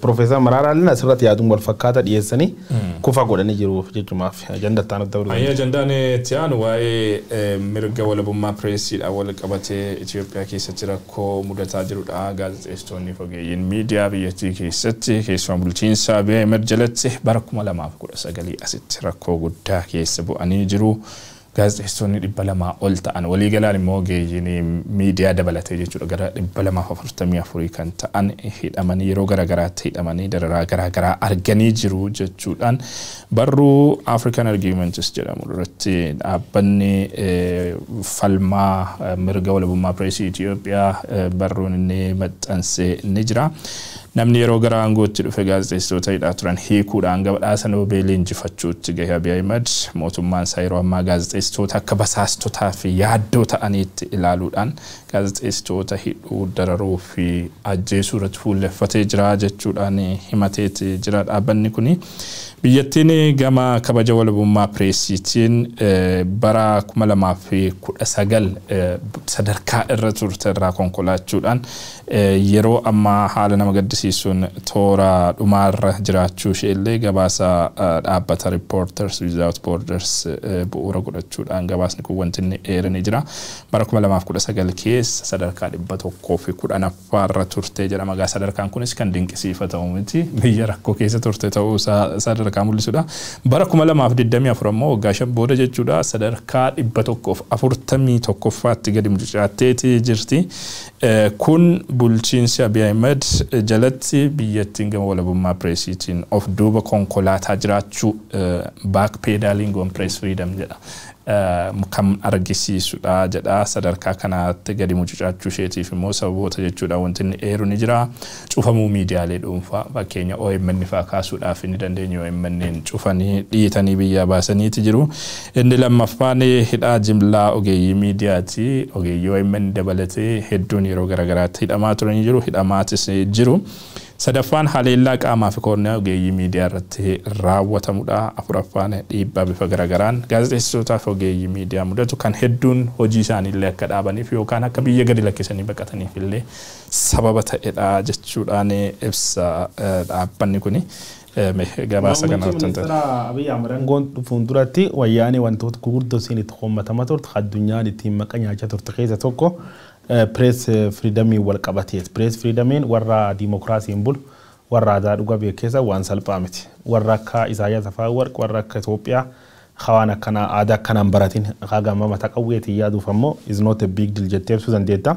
Profeesar Maraaraan asirratti yaaduun wal fakkaata dhiyeessanii kufa godhanii jiru jechumaaf ajanda itti aanutti dabaluu. Ayyi, ajandaan itti aanu waa'ee mirga walabummaa pireesiidhaan wal qabatee Itoophiyaa keessatti rakkoo mudataa jirudha. Gaazexeessitoonni fi ogeeyyiin miidiyaa biyyattii keessatti keessumaa bulchiinsa Abiy Ahmed jalatti bara 2019 asitti rakkoo guddaa keessa bu'anii jiru. Gaazexeessitoonni 200 ol ta'an, waliigalaan immoo ogeeyyiin miidiyaa dabalatee jechuudha, gara 244 kan ta'an hidhamanii, yeroo garaagaraatti hidhamanii dararaa garaagaraa arganii jiru jechuudhaan barruu African Arguments jedhamu irratti dhaabbanni falmaa mirga walabummaa pireesii Itoophiyaa barruun inni maxxanse ni jira. Namni yeroo gara aangootti dhufe gaazexeessitoota hidhaa turan hiikuudhaan badhaasa Noobeelii injifachuutti gahe Abiy Ahmed, mootummaan isaa yeroo ammaa gaazexeessitoota akka basaastotaa fi yaaddoo ta'aniitti ilaaluudhaan gaazexeessitoota hidhuu, dararuu fi ajjeesuu irratti fuulleffatee jira jechuudhaan himateeti jira dhaabbanni kuni. Biyyattiin gama kabaja walabummaa pireesiitiin bara 2019 sadarkaa irra turte irraa konkolaachuudhaan yeroo ammaa haala nama gaddisiisuun toora dhumaarra jiraachuu ishee illee gabaasa dhaabbata Reporters Without Borders bu'uura godhachuudhaan gabaasni kun wanti inni eeranii jira. Bara 2019 keessa sadarkaa 110ffaarra turte jedhama. Egaa sadarkaan kunis kan dinqisiifatamu miti. Biyya rakkoo keessa turte ta'uu sadarkaa mul'isudha. Bara 2024 ammoo, waggaa 5 booda jechuudha, sadarkaa 141ffaatti gadi mucucaatteeti jirti. Kun bulchiinsi Abiy Ahmed jalatti biyyattiin gama walabummaa pireesiitiin of duuba konkolaataa jiraachuu, back pedaling on press freedom jedha, kan argisiisudha jedha. Sadarkaa kanaatti gadi mucucaachuu isheetiif immoo sababoota jechuudha wanti inni eeru ni jira. Cufamuu miidiyaalee dhuunfaa, fakkeenya OMN fa'aa kaasuudhaaf inni dandeenyu, OMN cufanii dhiitanii biyyaa baasaniiti jiru. Inni lammaffaan hidhaa jimlaa ogeeyyii miidiyaati. Ogeeyyii OMN dabalatee hedduun yeroo garaagaraatti hidhamaa turanii jiru, hidhamaatis jiru. Sadaffaan haleellaa qaamaa fi koorniyaa ogeeyyii miidiyaa irratti raawwatamudha. Afuraffaan dhiibbaa bifa garagaraan gaazexeessitootaa fi ogeeyyii miidiyaa mudatu kan hedduun hojii isaaniillee akka dhaabaniif yookaan akka biyya gadi lakkisanii baqataniif illee sababa ta'edha jechuudhaan ibsa dhaabbanni kuni. Gabaasa kana irratti. Ministeera Abiy Ahmed aangoon dhufuun duratti wayyaanee wantoota gurguddoo isiin itti hoommatama turte, addunyaan ittiin maqa nyaachaa turte keessa tokko press freedomii wal qabateet. Press freedomiin warra diimokiraasiin bulu, warra aadaa dhugaa beekeessa waan salphaa miti. Warra akka Isaayyaas Afawarq, warra akka Itoophiyaa waan akkana aadaa akkanaan baratin haga mataa qawweetiin yaaduuf ammoo is not a big deal jettee ibsuu dandeetta.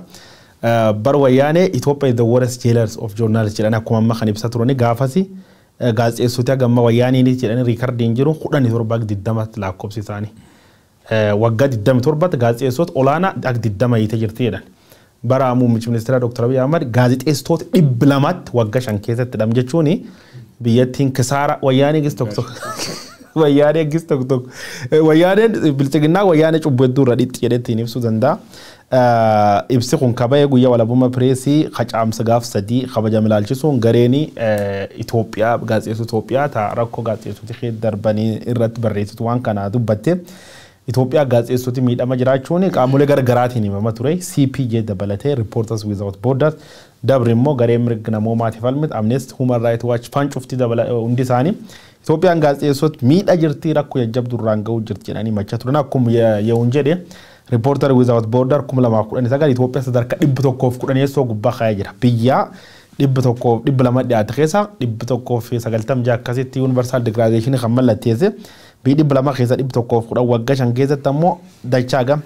Bar wayyaanee "Itoophiyaa is the worst jailers of journalists" jedhanii akkuma amma kan ibsa turani, gaafasi gaazexeessitoota haga wayyaaniinis jedhanii recordiin jiru 17 20 lakkoofsi isaanii. Waggaa 27 gaazexeessitoota olaanaa akka 20 hiitee jirti jedhan. Bara muummichi ministeera Dr. Abiy Ahmad gaazexeessitoota 200tti waggaa 5 keessatti hidham jechuun biyyattiin kisaara wayyaanee gis tokko tokko. Wayyaanee gis tokko tokko. Wayyaaneen bilchiginnaa wayyaanee cubbuu hedduu irra dhixxi jedhee ibsuu danda'a. Ibsi kun kabajee guyyaa walabummaa pireesii qacaamsa gaaf 3 kabajame ilaalchisuun gareen Itoophiyaa gaazexeessuu Itoophiyaa ta'a rakkoo gaazexeessitooti darbanii irratti barreessitu waan kana dubbatte. Itoophiyaa gaazexeessitooti miidhama jiraachuun qaamolee garaagaraatiin himama ture. CPJ dabalatee, Reporters Without Borders dabri immoo garee mirga namoomaatiif falmite Amnesty, Human Rights Watch faan cufti dabala hundi isaanii Itoophiyaan gaazexeessitooti miidha jirti, rakkoo jajjabduu irraan ga'uu jirti jedhanii himachaa turan. Akkuma yehuun jedhe, Reporter Without Border 2019 Itoophiyaa sadarkaa 110 gubbaa kaa'ee jira. Biyya 100, 200 dhiyaate keessa 196 akkasitti Universal Declaration kan mallatteesse biyyi 200 keessa 110, waggaa 5 keessatti ammoo dachaa gam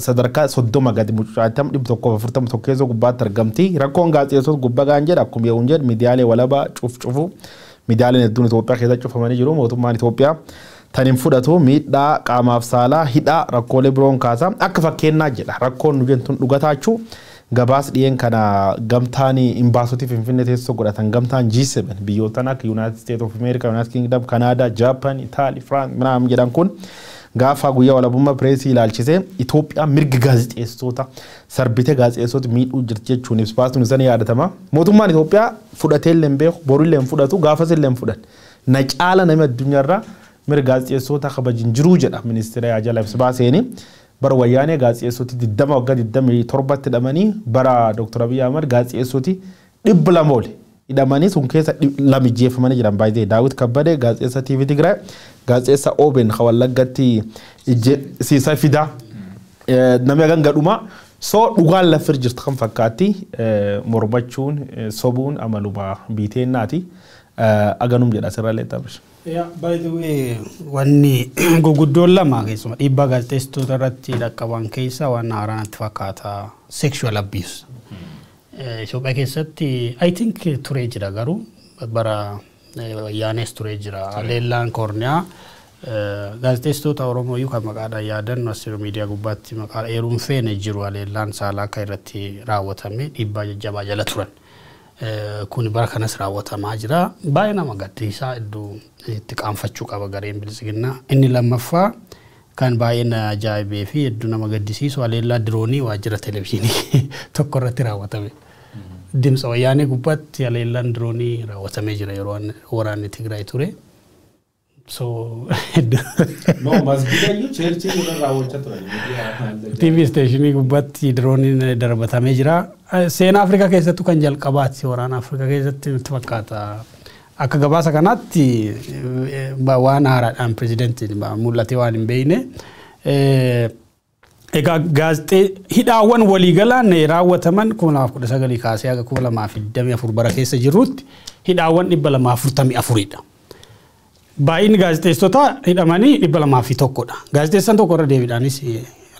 sadarkaa 30 gadi mucaatam 141 keessa gubbaatti argamti. Rakkoon gaazexeessota gubbaa gaan jedha, akkuma yehuun jedhu miidiyaalee walabaa cuf cufu, miidiyaaleen hedduun Itoophiyaa keessa cufamanii jiru. Mootummaan Itoophiyaa tan hin fudhatu, miidhaa qaamaaf saalaa, hidhaa, rakkoolee biroon kaasa akka fakkeenyaa jedha. Rakkoon nu jentuun dhugataachuu gabaas dhiyeen kana gamtaan imbaasotii Finfinnee teessoo godhatan, gamtaan G7, biyyootaan akka United States of America, United Kingdom, Canada, Japan, Italy, France ምናምን jedhan kun gaafa guyyaa walabummaa pireesii ilaalchisee Itoophiyaa mirga gaazexeessitoota sarbite, gaazexeessitoota miidhuu jirti jechuun ibsa baasuun isaan yaadatama. Mootummaan Itoophiyaa fudhatee illee hin beeku, boru illee hin fudhatu, gaafas illee hin fudhan. Na caala namni addunyaarraa mirga gaazexeessitoota kabajin jiruu jedha ministeera Yaajala ibsa baaseeni. Bara wayyaanee gaazexeessitooti 20 waggaa 27tti hidhamanii, bara Dr. Abiy Ahmad gaazexeessitooti 200 oli hidhamanii, sun keessa lama ijjeeffamanii jiran baay'ee: Daawit Kabbadee gaazexeessa TV Tigraay, gaazexeessa OBN kan Wallaggatti Siisaa Fidaa, namni hagan gadhuma. So dhugaan laffir jirtu kan fakkaatti mormachuun sobuun amaluma biiteennaati. Aganum jedha asirraallee taphisu. By the way, wanni gurguddoon lama keessumaa dhiibbaa gaazexeessitoota irratti dhaqqaban keessa waan haaraa natti fakkaata, sexual abuse. Itoophiyaa keessatti I think turee jira, garuu bara wayyaanees turee jira. Haleellaan koorniyaa gaazexeessitoota Oromoo iyyuu kan maqaadhaan yaadannu as miidiyaa gubbaatti maqaa eeruun feene jiru, haleellaan saalaa akka irratti raawwatame dhiibbaa jajjabaa jala turan. Kun bara kanas raawwatamaa jira. Baay'ee nama gaddisiisaa, iddoo itti qaanfachuu qaba gareen bilisiginnaa. Inni lammaffaa kan baay'ee na ajaa'ibee fi hedduu nama gaddisiisu haleellaa diroonii waajjira televezyiinii tokko irratti raawwatame. Dimtsa wayyaanee gubbaatti haleellaan diroonii raawwatamee jira yeroo waraanni Tigraay ture. So No, masgiida churchii irra raawwachaa turan. TV stationii gubbaatti dirooniin darbatamee jira. Seenaa Afrikaa keessattuu kan jalqabaati, waraana Afrikaa keessatti nutti fakkaata. Akka gabaasa kanaatti waan haaraadhaan pirezidentiin mul'atee waan hin beekne. Egaa gaazexee hidhaawwan waliigalaan raawwataman 2019 kaasee haga 2024 bara keessa jirrutti hidhaawwan 244dha. Baay'inni gaazexeessitoota hidhamanii 201dha. Gaazexeessaan tokko irra deebiidhaanis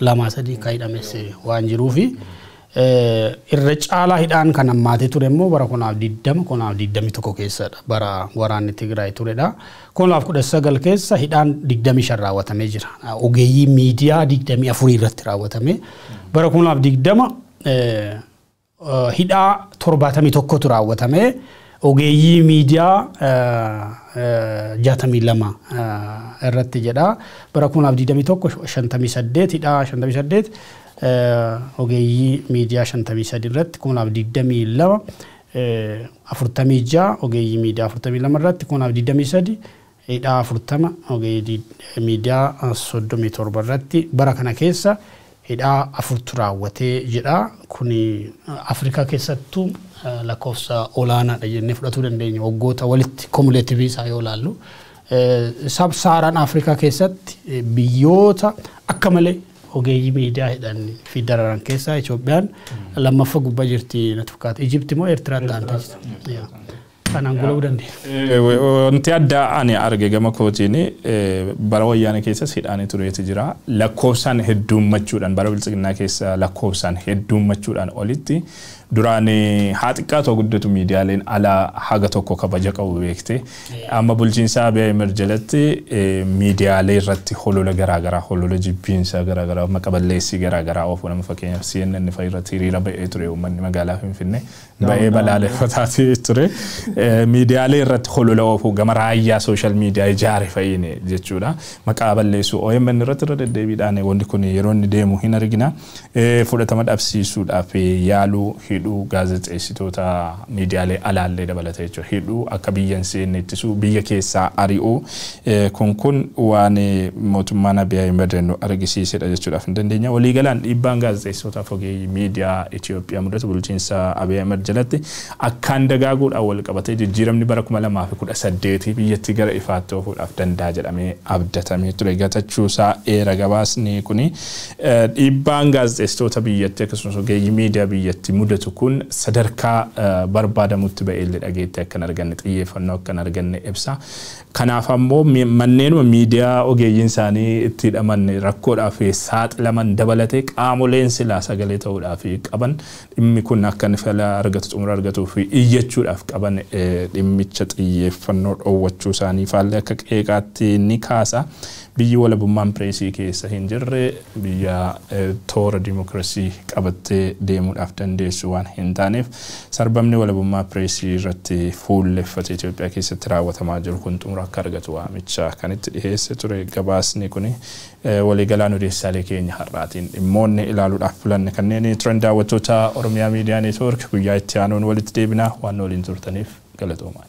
lamaa sadii akka hidhames waan jiruufi irra caalaa hidhaan kan hammaatee ture immoo bara 2020, 2021 keessadha. Bara waraanni Tigraay turedha. 2019 keessa hidhaan 25 raawwatamee jira. Ogeeyyii miidiyaa 24 irratti raawwatame. Bara 2020 hidhaa 71tu raawwatame. Ogeeyyii miidiyaa 62 irratti jedha. Bara 2021 58, hidhaa 58, ogeeyyii miidiyaa 53 irratti, 2022 46, ogeeyyii miidiyaa 42 irratti, 2023 hidhaa 40, ogeeyyii miidiyaa 37 irratti bara kana keessa hidhaa 4tu raawwatee jedha. Kuni Afrikaa keessattuu lakkoofsa olaanaadha jennee fudhatuu dandeenya waggoota walitti cumulative isaa yoo ilaallu. Sub-Saharan Afrikaa keessatti biyyoota akka malee ogeeyyii miidiyaa hidhan fi dararan keessaa Itoophiyaan lammaffaa gubbaa jirti natti fakkaata. Ijipti immoo Eertiraatti aantee jirti. Kanaan gulabuu dandeenya. Wanti addaa ani arge gama kootiin, bara Wayyaanee keessas hidhaanii tureeti jira. Lakkoofsaan heddummachuudhaan, bara Biltsiginnaa keessa lakkoofsaan heddummachuudhaan olitti, duraan haa xiqqaatu guddatu miidiyaaleen alaa haga tokko kabaja qabu beekte. Amma bulchiinsa Abiy Ahmed jalatti miidiyaalee irratti holola garaagaraa, holola jibbiinsa garaagaraa, maqaballeessii garaagaraa oofu. Nama fakkeenyaaf CNN fa'a irratti hiriira ba'ee ture, uummanni magaalaa Finfinnee ba'ee balaaleffataa ture. Miidiyaalee irratti holola oofu gama raayyaa social media ijaare fa'iin jechuudha. Maqaa balleessuu OMN irratti irra deddeebiidhaan wanti kun yeroo inni deemu hin argina. Fudhatama dhabsiisuudhaaf yaaluu, hidhuu gaazexeessitoota miidiyaalee alaallee dabalata jechuudha. Hidhuu, akka biyya hin seenne ittisuu, biyya keessaa ari'uu, kun waan mootummaan Abiy Ahmed nu argisiisedha jechuudhaaf hin dandeenya. Waliigalaan dhiibbaan gaazexeessitootaaf ogeeyyii miidiyaa Itoophiyaa mudatu bulchiinsa Abiy Ahmed jalatti akkaan dagaaguudhaan wal qabatee, jijjiiramni bara 2018 biyyattii gara ifaatti oofuudhaaf danda'a jedhamee abdatamee ture gatachuusaa eera gabaasni kuni. Dhiibbaan gaazexeessitoota biyyattii akkasumas ogeeyyii miidiyaa biyyattii mudatu kun sadarkaa barbaadamutti ba'eellee dhageettii akka hin arganne, xiyyeeffannoo akka hin arganne ibsa. Kanaaf ammoo manneenuma miidiyaa ogeeyyiin isaanii itti hidhaman, rakkoodhaaf saaxilaman dabalatee, qaamoleen silaa sagalee ta'uudhaaf qaban, dhimmi kun akka inni fala argatu, xumura argatuu fi iyyachuudhaaf qaban, dhimmicha xiyyeeffannoo dhoowwachuu isaanii faallee akka qeeqaatti ni kaasa. Biyyi walabummaan pireesii keessa hin jirre biyya toora dimokiraasii qabattee deemuudhaaf dandeessu waan hin taaneef, sarbamni walabummaa pireesii irratti fuulleffate Itoophiyaa keessatti raawwatamaa jiru kun xumura akka argatu waamicha kan itti dhiheesse ture gabaasni kuni. Waliigalaan odeessaalee keenya har'aatiin dhimmoonni ilaaluudhaaf filanne kanneen turan. Daawwattoota Oromiyaa Miidiyaa Neetwoork, guyyaa itti aanuun walitti deebinaa. Waan waliin turtaniif galatoomaa.